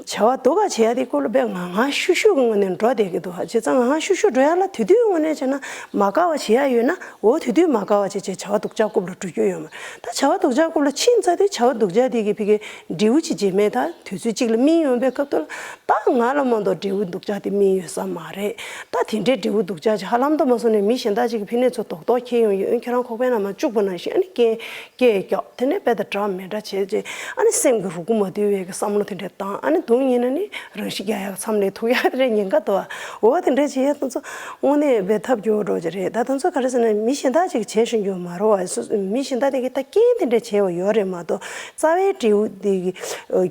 ཚོ་བྱ་བ་སྡུག་ག་བྱེད་ཡ་དེ་སྐོར་ལ་དཔེ་ང་ང་ཤུ་ཤུ་གི་ངོས་ནས་འགྲོ་བསྡད་ཀྱི་འདུག་བྱས་ཙང་ང་ང་ཤུ་ཤུ་འགྲོ་ཡ་ལ་དེ་དུས་ངོས་ནས་བྱས་ན་མ་དགའ་བ་བྱེད་ཡ་ཡོད་ན་འོ་དེ་དུས་མ་དགའ་བ་བྱས་བྱས་བྱ་བ་སྡུག་ཅག་རྐུབ་ལ་འགྲོ་རྒྱུ་ཡོད་མ་རེད། ད་བྱ་བ་སྡུག་ཅག་རྐུབ་ལ་ཕྱིན་ཚར་དུས་བྱ་བ་སྡུག་ཅག་དེ་གི་ཕ་གི་འབྲས་བུ་ཅིག་རྗེས་མའི་ད་དུས་ཚོད་གཅིག་ལ་སྨིན་ཡོང་པའི་སྐབས་དུ་ལ་ད་ང་ལ་མ་གཏོགས་འབྲས་བུ་སྡུག་ཅག་དེ་སྨིན་ཡོད་ས་མ་རེད། ད་དེ་འདྲའི་འབྲས་བུ་སྡུག་ཅག་ཅིག་ཧ་ལམ་དུ་མ་སོང་ནས་མི་གཞན་དག་ཅིག་གི་ཕི་ནས་ཚོ་རྡོག་རྡོག་ཁྱེར་ཡོང་ཡོད། ཁྱེད་རང་ཁོག་པའི་ནང་མ་བཅུག་པ་ནང་བཞིན་ཨ་ནི་སྐད་སྐད་སྐྱོག་དེ་ནས་དཔེ་དང་འདྲ་མི་འདྲ་བྱས་རྗེས་ཨ་ནི་སེམས་ཀྱི་རུ་གུ་མ་དུལ་བའི་གི་བསམ་བློ་དེ་འདྲས་བཏང་ཨ་ནི་སྡུག་བསྔལ་ན་ནི་རང་ཤི་རྒྱག་ཡག་མཚམས་ལས་ཐུག་ཡག་དེ་འདྲས་ཉེན་ཁ་འདུག་འོ་དེ་འདྲས་བྱེད་ཡག་དེ་ཚོ་དངོས་གནས་དཔེ་ཐབས་སྐྱོ་བོ་འགྲོ་གི་རེད། ད་དེ་ཚོ་ག་རེ་ཟེར་ན་མི་གཞན་དག་ཅིག་བྱས་ཤིང་རྒྱུ་མ་རོ་བ་སོ་མི་གཞན་དག་དེ་གི་ད་རྐྱེན་དེ་འདྲས་བྱས་པ་ཡོད་རེད་མ་གཏོགས་རྩ་བའི་འབྲས་བུ་དེ་གི་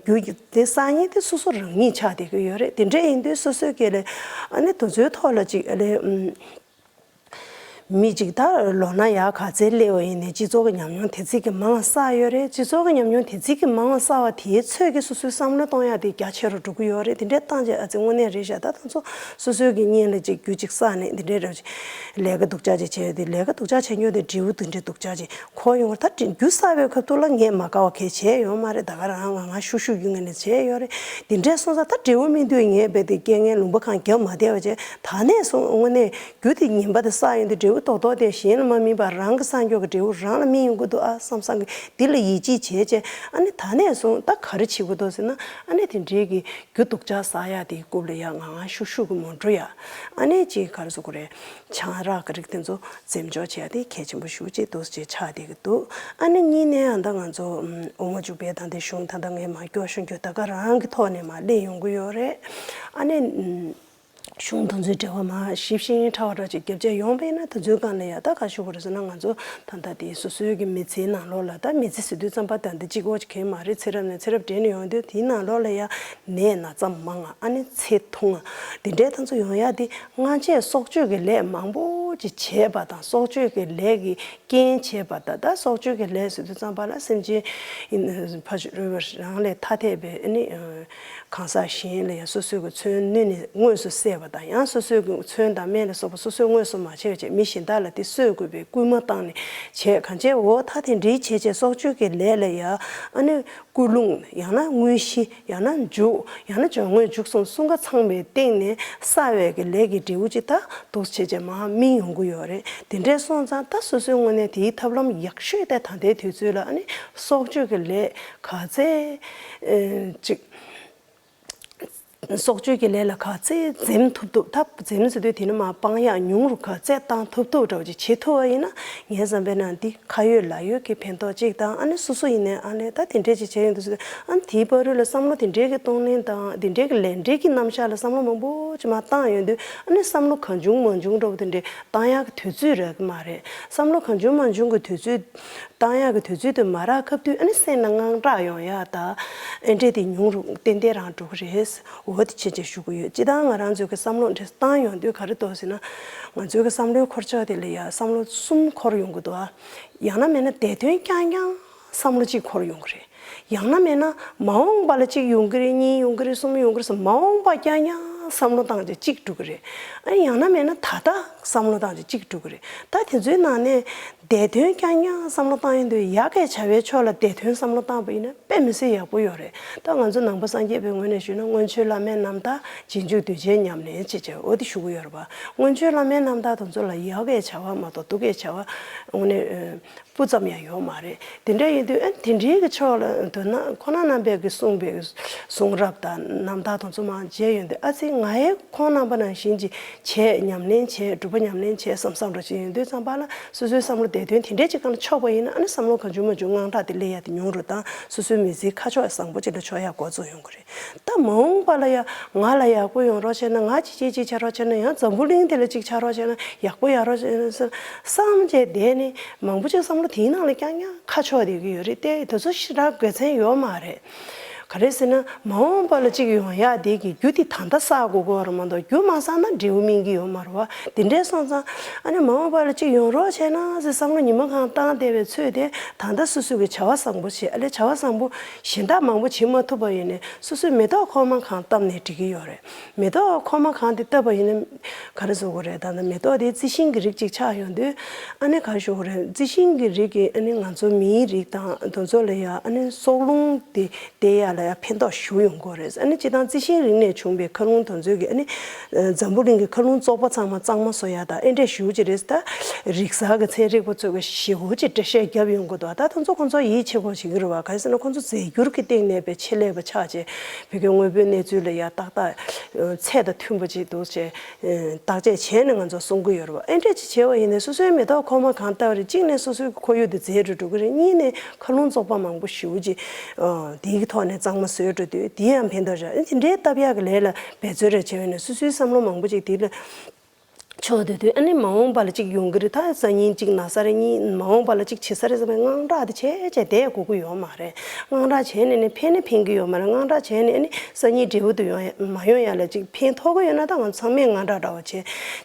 རྒྱུ་དེ་བསགས་མཁན་དེ་སོ་སོ་རང་ཉིད་ཆགས་བསྡད་ཀྱི་ཡོད་རེད། དེ་འདྲས་ཡིན་དུས་སོ་སོའི་སྐད་ལས་ཨ་ནི་དེ་ཚོའི་ཐོག་ལ་ཅིག་ཨ་ལས་ཨུམ། མི་གཅིག་ད་ལོ་ན་ཡག་ག་ཚད་སླེབས་པ་ཡིན་ནའི་སྤྱི་ཚོགས་ཀྱི་ཉམས་མྱོང་དེ་ཚིག་གི་མང་བ་བསགས་ཡོད་རེད། སྤྱི་ཚོགས་ཀྱི་ཉམས་མྱོང་དེ་ཚིག་གི་མང་བ་བསགས་པ་དེའི་ཚོད་ཀྱིས་སོ་སོའི་བསམ་བློ་གཏོང་ཡག་དེ་རྒྱ་ཆེ་རུ་འགྲོ་གི་ཡོད་རེད། དེ་འདྲས་བཏང་རྗེས་ཨ་ཙི་དངོས་གནས་རེད་ཤག་ད་དེ་ཚོ་སོ་སོའི་གི་གཉེན་ལ་ཅིག་རྒྱུ་ཅིག་བསགས་ནས་འདི་འདྲས་རེད་ཅིག་ལས་ཀ་སྡུག་ཅག་ཅིག་བྱས་ཡོད་དེ་ལས་ཀ་སྡུག་ཅག་བྱས་མྱོང་དེ་འབྲས་བུ་དེ་འདྲས་སྡུག་ཅག་ཅིག་འཁོར་ཡོང་བར་ད་རྒྱུ་བསགས་པའི་སྐབས་ཐོག་ལ་ངས་མ་དགའ་བ་གས་བྱས་ཡོད་མ་རེད། ད་ག་རང་ང་ང་ཤུ་ཤུ་རྒྱུ་ངས་ནས་བྱས་ཡོད་རེད། དེ་འདྲས་སོང་ཙང་ད་འབྲས་བུ་སྨིན་དུས་ངས་རྦད་དེ་རྐྱེན་ངན་ལུང་པ་གང་རྒྱབ་མ་བསྡད་པ་བྱས་ད་ནས་སོང་དངོས་གནས། རྒྱུ་དེ་ངན་པ་དེ་བསགས་ཡོང་དུས་འབྲས་བུ་རྡོག་རྡོག་དེ་གཞན་ལ་མ་སྨིན་པར་རང་གི་སངས་རྒྱས་ཀྱི་འབྲས་བུ་རང་ལ་སྨིན་ཡོང་གི་འདུག་ཨ་བསམ་བསམ་གི་འདི་ལ་ཡིད་ཆེས་བྱས་བྱས་ཨ་ནི་ད་ནས་བཟུང་ད་ག་རེ་བྱེད་དགོས་འདུག་ཟེར་ན་ཨ་ནི་དེ་འདྲའི་གི་རྒྱུ་སྡུག་ཅག་བསགས་ཡག་དེའི་རྐུབ་ལ་ཡ་ང་ང་ཤུགས་ཤུགས་གི་མ་འགྲོ་ཡ། ཨ་ནི་ཅིག་ག་རེ་ཟེར་དགོས་རེད། ཆང་རག་གི་རིགས་དེ་ཚོ་འཛེམ་འཇོག་བྱེད་ཡ་དེ་གལ་ཆེན་པོ་ཞེ་པོ་ཅིག་འདུག་ཅེས་ཆགས་བསྡད་ཀྱི་འདུག་ཨ་ནི་གཉིས་ནས་ཨ་ད་ང་ཚོ་འོ་མ་བྱུག་པའི་ད་འདི་གཞུང་ད་ལྟ་ངས་མ་སྐྱོར་ཤོང་རྒྱུ་ད་ག་རང་གི་ཐོག་ནས་མ་སླེབས་ཡོང་གི་ཡོད་རེད། ཨ་ནི། གཞུང་དང་ཚོའི་འབྲེལ་བ་མ་ཞིབ་ཤེས་ཕྲ་བ་འདྲ་ཅིག་རྒྱབ་ཆ་ཡོང་པས་ན་དེ་ཚོའི་སྒང་ལ་ཡ་ད་ག་ཞུ་དགོས་རེད་ཟེར་ན་ང་ཚོ་ད་ལྟ་དེ་སོ་སོའི་གི་མི་ཚེའི་ནང་ལོགས་ལ་ད་མི་ཚེ་ཟེར་དུས་ཙམ་པ་ད་འདི་གཅིག་པོ་གང་ཡང་མ་རེད། ཚེ་རབས་ནས་ཚེ་རབས་བགྲེས་ནས་ཡོང་དུས་དེའི་ནང་ལོགས་ལ་ཡ་ནད་ན་ཚ་མང་ང་ཨ་ནི་ཚེ་ཐུང་ང་དེ་འདྲའི་ད་ཚོ་ཡོང་ཡ་དེ་སྔ་རྗེས་སྲོག་གཅོད་ཀྱི་ལས་མང་པོ་ཅིག་བྱས་པ་དང་སྲོག་གཅོད་ཀྱི་ལས་ཀྱི་རྐྱེན་བྱས་པ་ད་ལྟ་སྲོག་གཅོད་ཀྱི་ལས་ཟེར་དུས་ཙམ་པ་ལ་སེམས་ཅན་ཕ་ཤུལ་རོལ་པ་རང་ལས་ཐ་དད་པའི་ཨ་ནི། གང་ཟག་གཞན་ལ་ཡང་སོ་སོའི་གི་མཚོན་སྣོད་ནས་དངོས་སུ་བསད་པ་དང་ཡང་སོ་སོའི་གི་མཚོན་དང་སྨན་ལ་སོགས་པ་སོ་སོས་དངོས་སུ་མ་བྱས་བྱས་མི་གཞན་དག་ལ་དེ་གསོད་དགོས་པའི་སྐུལ་མ་བཏང་ནས་བྱས་གང་བྱས་འོ་ད་དེ་འདྲའི་བྱས་བྱས་སྲོག་གཅོད་ཀྱི་ལས་ལ་ཡང་ཨ་ནི་སྐུལ་སློང་ཡང་ན་དངོས་གཞི་ཡང་ན་མཇུག་ཡང་ན་སྦྱོར་དངོས་མཇུག་གསུམ་གསུམ་ཀ་ཚང་བའི་སྟེང་ནས་བསགས་པའི་གི་ལས་ཀྱི་འབྲས་བུ་ཅིག་ད་འདུག་བྱས་བྱས་མར་སྨིན་ཡོང་གི་ཡོད་རེད། དེ་འདྲས་སོང་ཙང་ད་སོ་སོའི་ངོས་ནས་དེའི་ཐབས་ལམ་ཡག་ཤོས་དེ་ད་ལྟའི་དུས་ཚོད་ལ་ཨ་ནི་སྲོག་གཅོད་ཀྱི་ལས་ག་ཚད་ཅིག་སྲོག་གཅོད་ཀྱི་ལས་ལ་ག་ཚད་འཛེམ་ཐུབ་ཐུབ་ད་འཛེམ་ཟེར་དུས་དེ་ནི་མ་སྤང་ཡག་ཉུང་རུ་ག་ཚད་བཏང་ཐུབ་ཐུབ་འདྲ་བོ་ཅིག་བྱེད་ཐུབ་པ་ཡིན་ན་ངའི་བསམ་པའི་ནང་འདི་ཁ་ཡོད་ལག་ཡོད་ཀྱི་ཕན་ཐོགས་གཅིག་དང་ཨ་ནི་སོ་སོ་ཡིན་ནའི་ཨ་ལས་ད་དེ་འདྲས་ཅིག་བྱས་ཡོང་དུས་ཟེར་ཨ་ནི་དེའི་བར་རུ་ལ་བསམ་བློ་དེ་འདྲས་ཀྱི་གཏོང་ལེན་དང་དེ་འདྲས་ཀྱི་ལས་འབྲས་ཀྱི་རྣམ་གཞག་ལ་བསམ་བློ་མང་པོ་ཅིག་མ་བཏང་ཡོང་དུས་ཨ་ནི་བསམ་བློ་གང་བྱུང་མང་བྱུང་འདྲ་བོ་དེ་འདྲས་བཏང་ཡག་གི་དུས་ཚོད་རག་གི་མ་རེད། བསམ་བློ་གང་བྱུང་མང་བྱུང་གི་དུས་ཚོད། བཏང་ཡག་གི་དུས་ཚོད་དུ་མ་རག་སྐབས་དུས་ཨ་ནི་སེམས་ལ་དངངས་སྐྲག་ཡོང་ཡག་དང་ཨེ་འདྲས་དེ་ཉུང་རུ་ཏན་ཏན་རང་འགྲོ་གི་རེད། འོ་དེ་ཆེད་ཆེད་ཞུ་གི་ཡོད། སྤྱི་བཏང་ང་རང་ཚོའི་གི་བསམ་བློ་འདྲ་བཏང་ཡོང་དུས་ག་རེ་འདུག་ཟེར་ན། ང་ཚོའི་གི་བསམ་བློའི་འཁོར་ཕྱོགས་དེ་ལ་ཡ་བསམ་བློ་གསུམ་འཁོར་ཡོང་གི་འདུག་ཨ། ཡང་ན་མེད་ན་འདས་དོན་རྐྱང་རྐྱང་བསམ་བློ་གཅིག་འཁོར་ཡོང་གི་རེད། ཡང་ན་མེད་ན་མ་འོངས་པ་ལ་གཅིག་ཡོང་གི་རེད། གཉིས་ཡོང་གི་རེད། གསུམ་ཡོང་གི་རེད་ཟེར་མ་འོངས་པ་རྐྱང་རྐྱང་བསམ་བློ་བཏང་བྱས་གཅིག་འགྲོ་གི་རེད། ཨ་ཡང་ན་མེད་ན་ད་ལྟ་བསམ་བློ་བཏང་བྱས་གཅིག་འགྲོ་གི་རེད། ད་དེ་ཚོའི་ནང་ནས་འདས་དོན་རྐྱང་རྐྱང་བསམ་བློ་བཏང་ཡོང་དུས་ཡ་གིའི་བྱ་བའི་ཕྱོགས་ལ་འདས་དོན་བསམ་བློ་བཏང་པ་ཡིན་ན་དཔེ་མི་སྲིད་ཡག་པོ་ཡོད་རེད། ད་ང་ཚོ་ནང་པ་སངས་རྒྱས་པའི་ངོས་ནས་ཞུས་ན་སྔོན་བྱོན་བླ་མའི་རྣམ་ཐར་རྗེས་འཇུག་གདུལ་བྱའི་ཉམས་ལེན་བྱེད་བྱ་འོ་དེ་ཞུ་གི་ཡོད་རེད་པ། སྔོན་བྱོན་བླ་མའི་རྣམ་ཐར་དེ་ཚོ་ལ་ཡ་གིའི་བྱ་བ་མ་གཏོགས་སྡུག་གི་བྱ་བ་དངོས་གནས། སྤུ་ཙམ་ཡང་ཡོད་མ་རེད། དེ་འདྲ་ཡིན་དུས་ཨ་དེ་འདྲའི་གི་ཕྱོགས་ལ་མདོར་ན་ཁོང་རྣམ་པས་གི་གསུངས་པའི་གི་གསུང་རབ་དང་རྣམ་ཐར་དེ་ཚོ་མང་མཇལ་ཡོང་དུས། ཨ་ཙི་ང་ཡང་ཁོང་རྣམ་པ་ནང་བཞིན་ཅིག་བྱས། ཉམས་ལེན་བྱས། སྒྲུབ་པ་ཉམས་ལེན་བྱས་བསམ་བསམ་འདྲ་ཅིག་ཡོང་དུས་ཙམ་པ་ལ། སོ་སོའི་བསམ་བློ་དེ་དོན་དེ་འདྲས་ཅིག་སྒང་ལ་ཕྱོགས་པ་ཡིན་ན། ཨ་ནི་བསམ་བློ་གང་བྱུང་མང་བྱུང་དངངས་སྐྲག་དེ་སླེབས་ཡ་དེ་ཉུང་རུ་དང་། སོ་སོའི་མི་ཚེའི་ཁ་ཕྱོགས་བཟང་པོ་ཅིག་ལ་འགྱུར་ཡ་འགོ་ཚུགས་ཡོང་གི་རེད། ད་མ་འོངས་པ་ལ་ཡ་ང་ལ་ཡག་པོ་ཡོང་རོགས་བྱས་ན། ང་ཅིག་ཅིག་ཅིག་བྱ་རོགས་བྱས་ན། ཡང་འཛམ་བུ་གླིང་འདི་ལ་ཅིག་བྱ་རོགས་བྱས་ན། ཡག་པོ་ཡོང་རོགས་བྱས་ན་ཟེར་བསམ་བྱས་བསྡད་ནས། མང་པོ་ཅིག་བསམ་བློ་དེའི་ནང་ལ་རྐྱང་རྐྱང་ཁ་ཕྱོགས་བསྡད་ཀྱི་ཡོད་རེད་དེ། དེ་ཚོ་ཞེ་དྲག་དགེ་མཚན་ཡོད་མ་རེད། ག་རེ་ཟེར་ན། མ་འོངས་པ་ལ་ཅིག་ཡོང་ཡག་དེ་གི་རྒྱུ་དེ་ད་ལྟ་བསགས་དགོས་ཀྱི་ཡོད་རེད་མ་གཏོགས། རྒྱུ་མ་བསགས་ན་འབྲས་བུ་སྨིན་གྱི་ཡོད་མ་རེད་བ། དེ་འདྲས་སོང་ཙང་། ཨ་ནི་མ་འོངས་པ་ལ་ཅིག་ཡོང་རོགས་བྱས་ན་ཟེར་བསམ་བློ་ཉི་མ་གང་བཏང་བསྡད་པའི་ཚོད་དེ། ད་ལྟ་སོ་སོ་གི་བྱ་བ་བཟང་པོ་བྱེད། ཨ་ལས་བྱ་བ་བཟང་པོ་གཞན་དག་མང་པོ་བྱེད་མ་ཐུབ་པ་ཡིན་ནའི། སོ་སོའི་མེ་ཏོག་ཁོག་མ་གང་བཏབ་ནའི་འགྲིག་གི་ཡོད་རེད། མེ་ཏོག་ཁོག་མ་གང་དེ་བཏབ་པ་ཡིན་ན་ག་རེ་བཟོ་དགོས་རེད། ད་ལྟ་མེ་ཏོག་དེ་རྩི་ཤིང་གི་རིགས་ཅིག་ཆགས་ཡོང་དུས། ཨ་ནི་ག་རེ་ཞུ་དགོས་རེད། རྩི་ཤིང་གི་རིགས་ཀྱིས་ཨ་ནི་ང་ཚོ་མིའི་རིགས་དང་དེ་ཚོ་ལ་ཡ། ཨ་ནི་སྲོག་རླུང་དེ་བསྡད་ཡ་ལ་ཡ་ཕན་ཐོགས་ཞེ་པོ་ཡོང་གི་ཡོད་རེད། ཨ་ནི་སྤྱིར་བཏང་རྩི་ཤིང་རིགས་ནས་བྱུང་བའི་མཁའ་རླུང་དེ་ཚོ་གིས། ཨ་ནི་འཛམ་བུ་གླིང་གི་མཁའ་རླུང་བཙོག་པ་ཚང་མ་གཙང་མ་བཟོ་ཡ་དང་། ཨེ་འདྲས་ཞེ་པོ་ཅིག་རེད། ད་རིག་གསར་གྱི་ཚན་རིག་པ་ཚོ་གིས་ཞེ་པོ་ཅིག་འགྲེལ་བཤད་བརྒྱབ་ཡོང་གི་འདུག་ད་དེ་ཚོ་ཁོང་ཚོ་ཡིད་ཆེས་པོ་བྱེད་ཀྱི་རེད་བ། ག་རེ་ཟེར་ན། ཁོང་ཚོ་རྫས་འགྱུར་གྱི་སྟེང་ནས་པའི་ཆེད་ལས་པ་ཆགས་བྱས། བོད་ཀྱི་དངོས་པོའི་གནས་ཚུལ་ལ་ཡ་ཏག་ཏག་ཚད་དང་མཐུན་པ་ཅིག་འདུག་བྱས། བརྟག་དཔྱད་བྱས་ནས་ང་ཚོ་གསུང་གི་ཡོད་རེད་བ། ཨེ་འདྲས་ཅིག་བྱས་པ་ཡིན་ནའི། སོ་སོའི་མེ་ཏོག་ཁོག་མ་གང་བཏབ་རེད། གཅིག་ནས་སོ་སོའི་ཁོར་ཡུག་དེ་རྫས་འགྲོ་འགྲོ་གི་རེད། གཉིས་ནས་མཁའ་རླུང་བཙོག་པ་མང་པོ་ཞེ་པོ་ཅིག་དེའི་ཐོག་ནས་གཙང་མ་བཟོས་འགྲོ་དུས། དེ་ཡང་ཕན་ཐོགས་རེད། ཨ་ནི་དེ་འདྲའི་བཏབ་ཡག་གི་ལས་ལ་འབད་རྩོལ་རེ་བྱས་པ་ཡིན་ན། སོ་སོའི་བསམ་བློ་མང་པོ་ཅིག་དེ་ལ་ཕྱོགས་བསྡད་དུས། ཨ་ནི་མ་འོངས་པ་ལ་ཅིག་ཡོང་གི་རེད། ད་སང་ཉིན་ཅིག་ན་ས་རེད། གཉིས། མ་འོངས་པ་ལ་ཅིག་བྱེད་ས་རེད་བསམ་པའི་དངངས་སྐྲག་དེ་བྱས་བྱས་བསྡད་དགོས་ཀྱི་ཡོད་མ་རེད། དངངས་སྐྲག་བྱས་ནས་ནི་ཕན་ནི་ཕན་གྱི་ཡོད་མ་རེད། དངངས་སྐྲག་བྱས་ནས། ཨ་ནི་སང་ཉིན་འབྲས་བུ་དེ་ཡོང་ཡ་མ་ཡོང་ཡ་ལ་ཅིག་ཕན་ཐོགས་ཀྱི་ཡོད་ན། ད་ང་ཚང་མས་དངངས་སྐྲག་འདྲ་བོ་བྱས་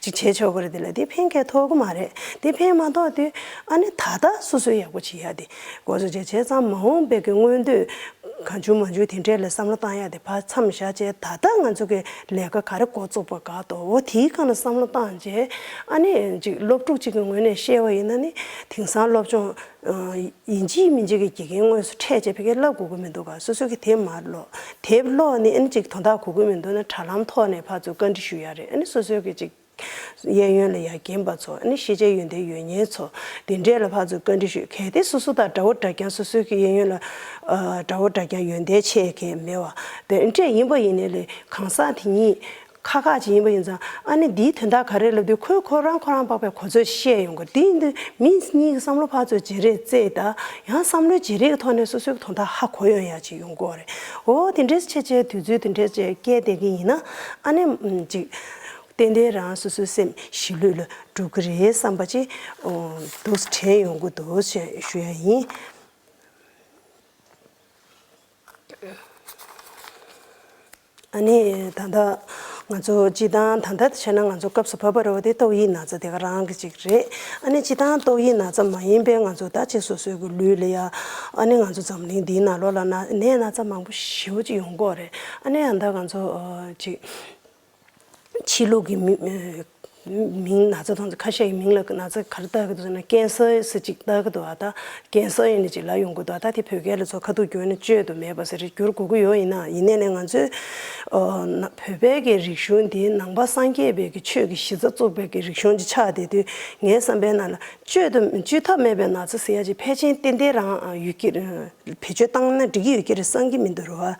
ཅིག་བྱས་ཆོག་གི་རེད། དེ་ལ་དེ་ཕན་གང་ཐོགས་ཀྱི་མ་རེད། དེ་ཕན་མ་ཐོགས་དུས། ཨ་ནི་ད་ལྟ་སོ་སོས་ཡག་པོ་བྱེད་ཡ་དེ་འགོ་ཚུགས་བྱས། བྱས་ཙང་མ་འོངས་པའི་གི་མངོན་འདོད་གང་བྱུང་མང་བྱུང་དེ་འདྲས་ལ་བསམ་བློ་བཏང་ཡ་དེ་ཕར་མཚམས་བཞག་བྱས། ད་ལྟ་ང་ཚོ་གི་ལས་ཀ་ག་རེ་འགོ་བཙུགས་པ་དགའ་འདུག་འོ་དེའི་སྒང་ལ་བསམ་བློ་བཏང་བྱས། ཨ་ནི་ཅིག་སློབ་ཕྲུག་ཅིག་གི་ངོས་ནས་བཤད་པ་ཡིན་ན་ནི། དེང་སང་སློབ་སྦྱོང་ཡིན་གཅིག་མིན་གཅིག་གི་དགེ་རྒན་དངོས་སུ་འཕྲད་བྱས་ཕ་གིར་བསླབ་དགོས་ཀྱི་མི་འདུག་ག་སོ་སོ་གི་དེབ་མར་ཀློག་དེབ་ཀློག་ནི་ཨ་ནི་ཅིག་དོན་དག་གོ་གི་མི་འདུག་ན། དྲ་ལམ་ཐོག་ནས་ཕར་ཚུར་བཀའ་འདྲི་ཞུ་ཡ་རེད། ཨ་ནི་སོ་སོའི་གི་ཅིག་གཡས་གཡོན་ལ་ཡ་རྒན་པ་ཚོ། ཨ་ནི་ཤེས་བྱའི་ཡོན་ཏན་ཡོད་མཁན་ཚོ། དེ་འདྲས་ལ་ཕར་ཚུར་བཀའ་འདྲི་ཞུས། གལ་ཏེ་སོ་སོ་དང་འདྲ་བོ་འདྲ་རྐྱང་། སོ་སོའི་གི་གཡས་གཡོན་ལ་ཨ་འདྲ་བོ་འདྲ་རྐྱང་ཡོན་ཏན་ཆེ་མཁན་མེད་པ་དེ་འདྲས་ཡིན་པ་ཡིན་ནའི་ལས། གང་ཟག་དེ་ཉིད་ཁག་ཁག་ཅིག་ཡིན་པ་ཡིན་ཙང་། ཨ་ནི་འདིའི་དོན་དག་ག་རེ་ལབ་དུས། ཁོས་ཁོ་རང་ཁོ་རང་འཕགས་པའི་གོ་ཚོད་བཤད་ཡོང་གི་རེད། དེ་ཡིན་དུས་མི་གཉིས་ཀྱི་བསམ་བློ་ཕར་ཚུར་བརྗེ་རེས་བྱས། ད་ཡང་བསམ་བློའི་བརྗེ་རེས་ཀྱི་ཐོག་ནས་སོ་སོའི་གི་དོན་དག་ཧ་གོ་ཡོང་ཡ་ཅིག་ཡོང་གི་རེད། འོ་དེ་འདྲས་བྱས་བྱས། དུས་ཚོད་དེ་འདྲས་བྱས་བསྐྱལ་བསྡད་ཀྱི་ཡིན་ན། ཨ་ནི་ཅིག་ཏན་ཏན་རང་སོ་སོའི་སེམས་གཞིས་ལུས་ལ་འགྲོ་གི་རེད་བསམ་པ་ཅིག་འདུག་དྲན་ཡོང་གི་འདུག་ཞེས་ཞུ་ཡ་ཡིན། ཨ་ནི་ད་ལྟ་ང་ཚོ་སྤྱིར་བཏང་ད་ལྟ་བྱས་ན་ང་ཚོ་སྐབས་སུ་བབ་པ་རེད་བ། དེ་ཏོག་དབྱིབས་ན་ཚ་དེ་ག་རང་གི་ཅིག་རེད། ཨ་ནི་སྤྱིར་བཏང་ཏོག་དབྱིབས་ན་ཚ་མ་ཡིན་པའི་ང་ཚོ་ད་ཅིག་སོ་སོའི་གི་ལུས་ལ་ཡ། ཨ་ནི་ང་ཚོ་འཛམ་གླིང་འདིའི་ནང་ལོགས་ལ་ན་ནད་ན་ཚ་མང་པོ་ཞེ་པོ་ཅིག་ཡོང་གི་ཡོད་རེད། ཨ་ནི་ཡང་ད་ང་ཚོ་ཨ་ཅིག་ཕྱི་ལུགས་ཀྱི་མི་མིང་ན་ཚ་དང་ཁ་ཤས་ཀྱི་མིང་ལ་ན་ཚ་ག་རེ་བཏགས་ཀྱི་འདུག་ཟེར་ན། ཀན་སར་ཟེར་ཅིག་བཏགས་ཀྱི་འདུག་ཨ། ད་ཀན་སར་ཡིན་ནི་ཅིག་ལབ་ཡོང་གི་འདུག་ཨ། ད་དེ་བོད་སྐད་ལ་ཚུར་ཁ་ཐུག་བསྒྱུར་ན་བཅོས་དུ་མེད་པ་ཟེར་བསྒྱུར་དགོས་ཀྱི་ཡོད། ཡིན་ན་ཡིན་ནའི་ནས་ང་ཚོའི་ཨ་ན་བོད་པའི་གི་རིག་གཞུང་འདི་ནང་པ་སངས་རྒྱས་པའི་གི་ཆོས་ཀྱི་གཞི་རྩ་བཙུགས་པའི་གི་རིག་གཞུང་ཅིག་ཆགས་བསྡད་དུས། ངའི་བསམ་པའི་ནང་ལ་བཅོས་དུ་བཅོས་ཐབས་མེད་པའི་ན་ཚ་ཟེར་ཡ་ཅིག་ཕལ་ཆེར་ཏན་ཏན་རང་ཡོད་ཀྱི་རེད། བེད་སྤྱོད་བཏང་ན་འགྲིག་གི་ཡོད་ཀྱི་རེད་བསམ་གྱི་མི་འདུག་རེད་བ།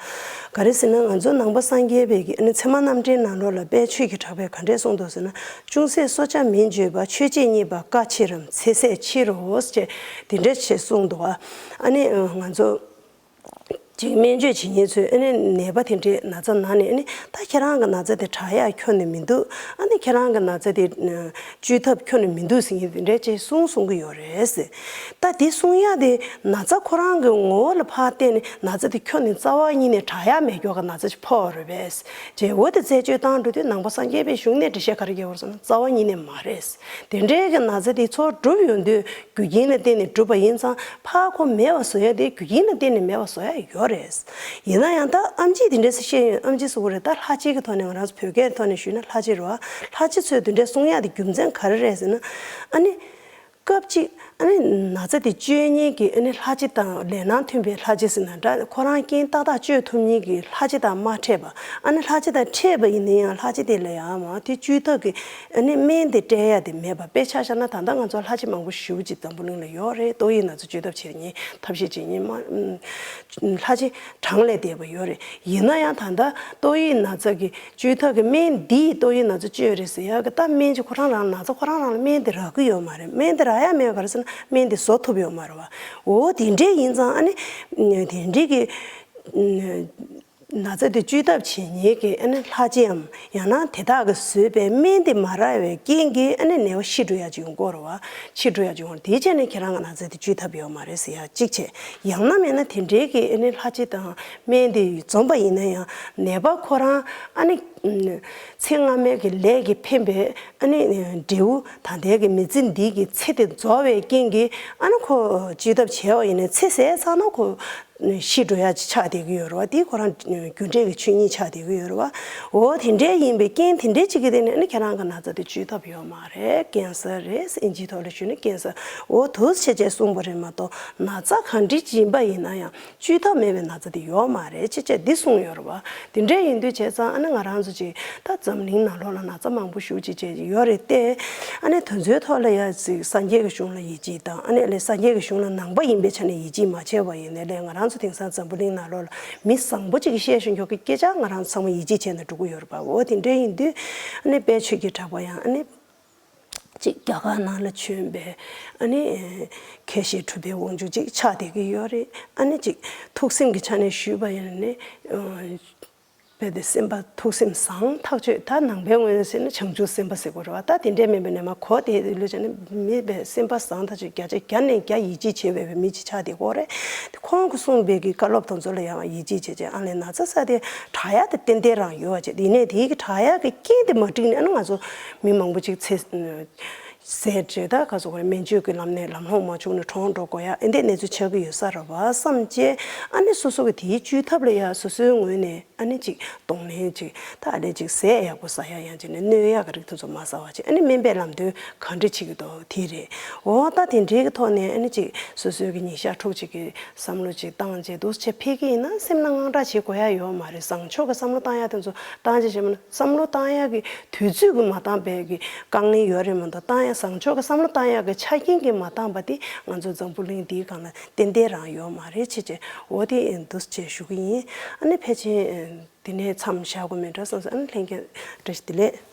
ག་རེ་ཟེར་ན། ང་ཚོ་ནང་པ་སངས་རྒྱས་པའི་གི་ཨ་ནི་ཚད་མ་རྣམ་འགྲེལ་ནང་ལོགས་ལ་དཔལ་ཆོས་ཀྱི་གྲགས་པས་ག་འདྲས་གསུངས་འདུག་ཟེར་ན། ཅུང་ཟད་གསོ་བྱ་མིན་བརྗོད་པ། ཆོས་བྱེད་རྙེད་པ་དཀའ་ཕྱིར་རམ། ཚེ་ཟད་ཕྱིར་རོ་ཞེས་དེ་འདྲས་བྱས་གསུངས་འདུག་བ། ཨ་ནི་ང་ཚོ་ཅིག་སྨན་བཅོས་བྱེད་མཁན་ཚོས་ཨ་ནི་ནད་པ་དེ་འདྲས་ན་ཚ་ན་ནས། ཨ་ནི་ད་ཁྱེད་རང་གི་ན་ཚ་དེ་དྲག་ཡག་ཁྱོན་ནས་མི་འདུག་ཨ་ནི་ཁྱེད་རང་གི་ན་ཚ་དེ་བཅོས་ཐབས་ཁྱོན་ནས་མི་འདུག་ཟེར་མཁན་དེ་འདྲས་ཅིག་གསུང་གསུང་གི་ཡོད་རེད་ཟེར། ད་དེ་གསུང་ཡག་དེ་ན་ཚ་ཁོ་རང་གི་ངོ་བོ་ལ་ཕར་བལྟས་ནས་ན་ཚ་དེ་ཁྱོན་ནས་རྩ་བ་ཉིད་ནས་དྲག་ཡག་མེད་མཁན་གྱི་ན་ཚ་ཅིག་ཕོག་རེད་པས། རྗེས་འོ་དེ་རྩད་གཅོད་བཏང་འགྲོ་དུས་ནང་པ་སངས་རྒྱས་པའི་གཞུང་ནས་འགྲེལ་བཤད་ག་རེ་རྒྱག་ཡོད་རེད་ཟེར་ན། རྩ་བ་ཉིད་ནས་མ་རེད། དེ་འདྲའི་གི་ན་ཚ་དེ་ཚོ་འགྲུབ་ཡོང་དུས་རྒྱུ་རྐྱེན་ལ་བརྟེན་ནས་གྲུབ་པ་ཡིན་ཙང་། ཕར་ཁོ་མེད་པ་བཟོ་ཡ་དེ་རྒྱུ་རྐྱེན་ལ་བརྟེན་ནས་མེད་པ་བཟོ་ཡ་ཡོད་རེད། ཡིན་ན་ཡང་ད་ཨེམ་ཆི་དེ་འདྲས་སེ་བཤད་ཡོང་། ཨེམ་ཆི་ཟེར་དགོས་རེད། ད་ལྷ་ཆོས་ཀྱི་ཐོག་ནས། ང་རང་ཚོ་བོད་སྐད་ཐོག་ནས་ཞུས་ན་ལྷ་ཆོས་རེད་བ། ལྷ་ཆོས་ཚོས་དེ་འདྲས་གསུང་ཡ་དེ་རྒྱུ་མཚན་ག་རེ་རེད་ཟེར་ན། ཨ་ནི་སྐབས་གཅིག་ ཨ་ནི་ན་ཚ་དེ་བཅོས་མཁན་གྱི་ཨ་ནི་ལྷ་རྗེ་དང་ལས་སྣང་མཐུན་པའི་ལྷ་རྗེ་ཟེར་ན་འདྲ། ཁོ་རང་རྐྱེན་ཏག་ཏག་བཅོས་ཐུབ་མཁན་གྱི་ལྷ་རྗེ་དང་མ་འཕྲད་པ། ཨ་ནི་ལྷ་རྗེ་དང་འཕྲད་པ་ཡིན་ན་ཡང་ལྷ་རྗེ་དེ་ལ་ཡང་མ་དེ་བཅོས་ཐབས་ཀྱི་ཨ་ནི་སྨན་དེ་སྤྲད་ཡ་དེ་མེད་པ། དཔེ་ཆ་བཞག་ན་ད་ལྟ་ང་ཚོ་ལྷ་རྗེ་མང་པོ་ཞེ་པོ་ཅིག་འཛམ་བུ་གླིང་ལ་ཡོད་རེད། ཏོག་དབྱིབས་ན་ཚ་བཅོས་ཐབས་བྱེད་མཁན་ཐབས་ཤེས་བྱེད་མཁན་མ་ལྷ་རྗེ་གྲངས་ལས་འདས་པ་ཡོད་རེད། ཡིན་ན་ཡང་ད་ལྟ་ཏོག་དབྱིབས་ན་ཚ་གི་བཅོས་ཐབས་ཀྱི་སྨན་འདིས་ཏོག་དབྱིབས་ན་ཚ་བཅོས་རེད་ཟེར་ཡག་གི་ད་སྨན་གྱི་ཁོ་རང་རང་ན་ཚ་ཁོ་རང་རང་ལ་སྨན་དེ་རག་གི་ཡོད་མ་རེད། སྨན་དེ་རག་ཡ་མེད་ག་རེ་ཟེར་ན་སྨན་དེ་བཟོ་ཐུབ་ཡོད་མ་རེད་བ། འོ་དེ་འདྲས་ཡིན་ཙང་ཨ་ནི་དེ་འདྲས་ཀྱི་ན་ཚ་དེ་བཅོས་ཐབས་བྱེད་མཁན་གྱི་ཨ་ནི་ལྷ་རྗེའམ་ཡང་ན་དེ་དག་གིས་བཟོས་པའི་སྨན་དེ་མ་རག་པའི་རྐྱེན་གྱིས་ཨ་ནི་ནད་པ་ཤི་འགྲོ་ཡག་ཅིག་ཡོང་གི་ཡོད་རེད་བ། ཤི་འགྲོ་ཡག་ཅིག་ཡོང་། དེའི་ཆ་ནས་ཁྱེད་རང་གི་ན་ཚ་དེ་བཅོས་ཐབས་ཡོད་མ་རེད་ཟེར་ཡག་གཅིག་བྱས། ཡང་ན་མིན་ན་དེ་འདྲའི་གི་ཨ་ནི་ལྷ་རྗེ་དང་སྨན་དེ་འཛོམས་པ་ཡིན་ན་ཡང་ནད་པ་ཁོ་རང་ཨ་ནི་ཚེ་སྔ་མའི་གི་ལས་ཀྱིས་འཕེན་པའི་ཨ་ནི་འབྲས་བུ་ད་ལྟའི་གི་མི་ཚེ་འདི་གི་ཚེ་དེ་རྫོགས་པའི་རྐྱེན་གྱིས་ཨ་ནི་ཁོ་བཅོས་ཐབས་བྱས་པ་ཡིན་ན་ཚེ་ཟད་ཚར་ན་ཁོ་ཤི་འགྲོ་ཡག་ཅིག་ཆགས་བསྡད་ཀྱི་ཡོད་རེད་བ། དེ་ཁོ་རང་རྒྱུ་འབྲས་ཀྱི་ཆོས་ཉིད་ཆགས་བསྡད་ཀྱི་ཡོད་རེད་བ། འོ་དེ་འདྲའི་ཡིན་པའི་རྐྱེན་དེ་འདྲའི་ཅིག་གི་སྟེང་ནས་ཨ་ནི་ཁྱེད་རང་གི་ན་ཚ་དེ་བཅོས་ཐབས་ཡོད་མ་རེད། ཀན་སར་རེད། ཨིན་ཇིའི་ཐོག་ལ་ཞུས་ན་ཀན་སར། འོ་དུས་ཆེ་ཆེ་གསུངས་པ་རེད་མ་གཏོགས་ན་ཚ་གང་འདྲ་ཅིག་ཡིན་པ་ཡིན་ན་ཡང་བཅོས་ཐབས་མེད་པའི་ན་ཚ་དེ་ཡོད་མ་རེད་ཅེས་བྱས་འདི་གསུངས་ཡོད་རེད་བ། དེ་འདྲ་ཡིན་དུས་བྱས་ཙང་ཨ་ནི་ང་རང་ཚོ་ཅིག་ད་འཛམ་གླིང་ནང་ལོགས་ལ་ན་ཚ་མང་པོ་ཞེ་པོ་ཅིག་བྱས་ཡོད་རེད་དེ། ཨ་ནི་དེ་ཚོའི་ཐོག་ལ་ཡ་ཅིག་སངས་རྒྱས་ཀྱི་གཞུང་ལ་ཡིད་ཆེས་དང་ཨ་ནི་ལས་སངས་རྒྱས་ཀྱི་གཞུང་ལ་ནང་པ་ཡིན་པའི་ཆ་ནས་ཡིད་ཆེས་མ་བྱས་པ་ཡིན་ནའི་ལས་ང་རང་ཚོ་དེང་སང་འཛམ་བུ་གླིང་ནང་ལོགས་ལ་མི་བཟང་པོ་ཅིག་གིས་བཤད་ཤོད་མཁན་གྱི་སྐད་ཆ་ང་རང་ཚང་མ་ཡིད་ཆེས་བྱས་ནས་འགྲོ་གི་ཡོད་རེད་པ། འོ་དེ་འདྲ་ཡིན་དུས་ཨ་ནི་དཔལ་ཆོས་ཀྱི་གྲགས་པ་ཡང་ཨ་ནི། ཅིག་རྒྱ་གར་ནང་ལ་བྱོན་པའི་ཨ་ནི་མཁས་ཤིང་གྲུབ་པའི་དབང་ཕྱུག་ཅིག་ཆགས་བསྡད་ཀྱི་ཡོད་རེད། ཨ་ནི་ཅིག་ཐུགས་སེམས་ཀྱི་ཆ་ནས་ཞུས་པ་ཡིན་ན་ནི་རྦད་དེ་སེམས་པ་ཐུགས་སེམས་བཟང་ཐག་ཆོད། ད་ནང་པའི་ངོས་ནས་ཟེར་ན་བྱང་ཆུབ་སེམས་དཔའ་ཟེར་དགོས་རེད་བ། ད་དེ་འདྲས་མིན་པའི་ནས་མ་གོ་དེ་ལོས་བྱས་ན་མི་རྦད་སེམས་པ་བཟང་ཐག་ཆོད། བརྒྱ་ཆ་བརྒྱ་ནས་བརྒྱ་ཡིད་ཆེས་བྱེད་པའི་མི་ཅིག་ཆགས་བསྡད་ཀྱི་ཡོད་རེད། དེ་ཁོང་གིས་གསུངས་པའི་གི་བཀའ་སློབ་དེ་ཚོ་ལ་ཡང་ཡིད་ཆེས་བྱས་བྱས་ཨ་ལས་ན་ཚ་ཟེར་དེ་དྲག་ཡག་དེ་ཏན་ཏན་རང་ཡོད་པ་བྱས། དེ་ནས་དེའི་གི་དྲག་ཡག་གི་རྐྱེན་དེ་མ་འགྲིག་ནས་ཨ་ནི་ང་ཚོ་མི་མང་པོ་ཅིག་ཚེ་ཟད་བྱས། ད་ག་ཚོད་དགོས་རེད། སྨན་བཅོས་ཀྱི་ལམ་ནས་ལམ་ལྷོང་མ་བྱུང་ནས་གྲོངས་འགྲོ་དགོས་ཡ་ཨེ་འདྲས་གནས་ཚུལ་ཆགས་ཀྱི་ཡོད་ས་རེད་བ་བསམ་བྱས། ཨ་ནི་སོ་སོ་གི་དེའི་བཅོས་ཐབས་ལ་ཡ་སོ་སོའི་ངོས་ནས་ཨ་ནི་ཅིག་གདོང་ལེན་ཅིག་ད་ཨ་ནི་ཅིག་ཟས་ཡག་པོ་ཟ་ཡ་ཡང་ཅིག་ནས་གནོད་ཡག་གི་རིགས་དེ་ཚོ་མ་ཟ་བ་བྱས། ཨ་ནི་སྨན་པས་ལམ་སྟོན་ག་འདྲས་བྱེད་ཀྱི་འདུག་དེ་རེད། འོ་ད་དེ་འདྲའི་གི་ཐོག་ནས་ཨ་ནི་ཅིག་སོ་སོའི་གི་ཉིན་ཞག་དྲུག་ཅིག་གི་བསམ་བློ་ཅིག་བཏང་བྱས་འདུག་བྱས་ཕེབས་ཀྱི་ཡིན་ན་སེམས་ནང་དངངས་སྐྲག་བྱེད་དགོས་ཡ་ཡོད་མ་རེད། བཟང་ཕྱོགས་ཀྱི་བསམ་བློ་བཏང་ཡ་དེ་ཚོ་བཏང་བྱས་བྱས་མ་ན་བསམ་བློ་བཏང་ཡག་གི་དུས་ཚོད་ཀྱིས་མ་འདང་བའི་གི་དཀའ་ངལ་ཡོད་རེད་མ་གཏོགས་བཏང་ཡག་བཟང་ཕྱོགས་ཀྱི་བསམ་བློ་བཏང་ཡག་གི་ཆ་རྐྱེན་གྱིས་མ་འདང་པ་དེ་ང་ཚོ་འཛམ་བུ་གླིང་འདིའི་སྒང་ལ་ཏན་ཏན་རང་ཡོད་མ་རེད་ཅེས་བྱས། འོ་དེ་ཡིན་འདུག་ཅེས་ཞུ་གི་ཡིན། ཨ་ནི་ཕལ་ཆེར་འདི་ནས་མཚམས་བཞག་དགོས་མེད་འགྲོ་བསམ་སོང་། ཨ་ནི་ལྷན་རྒྱས་བཀྲ་ཤིས་བདེ་ལེགས།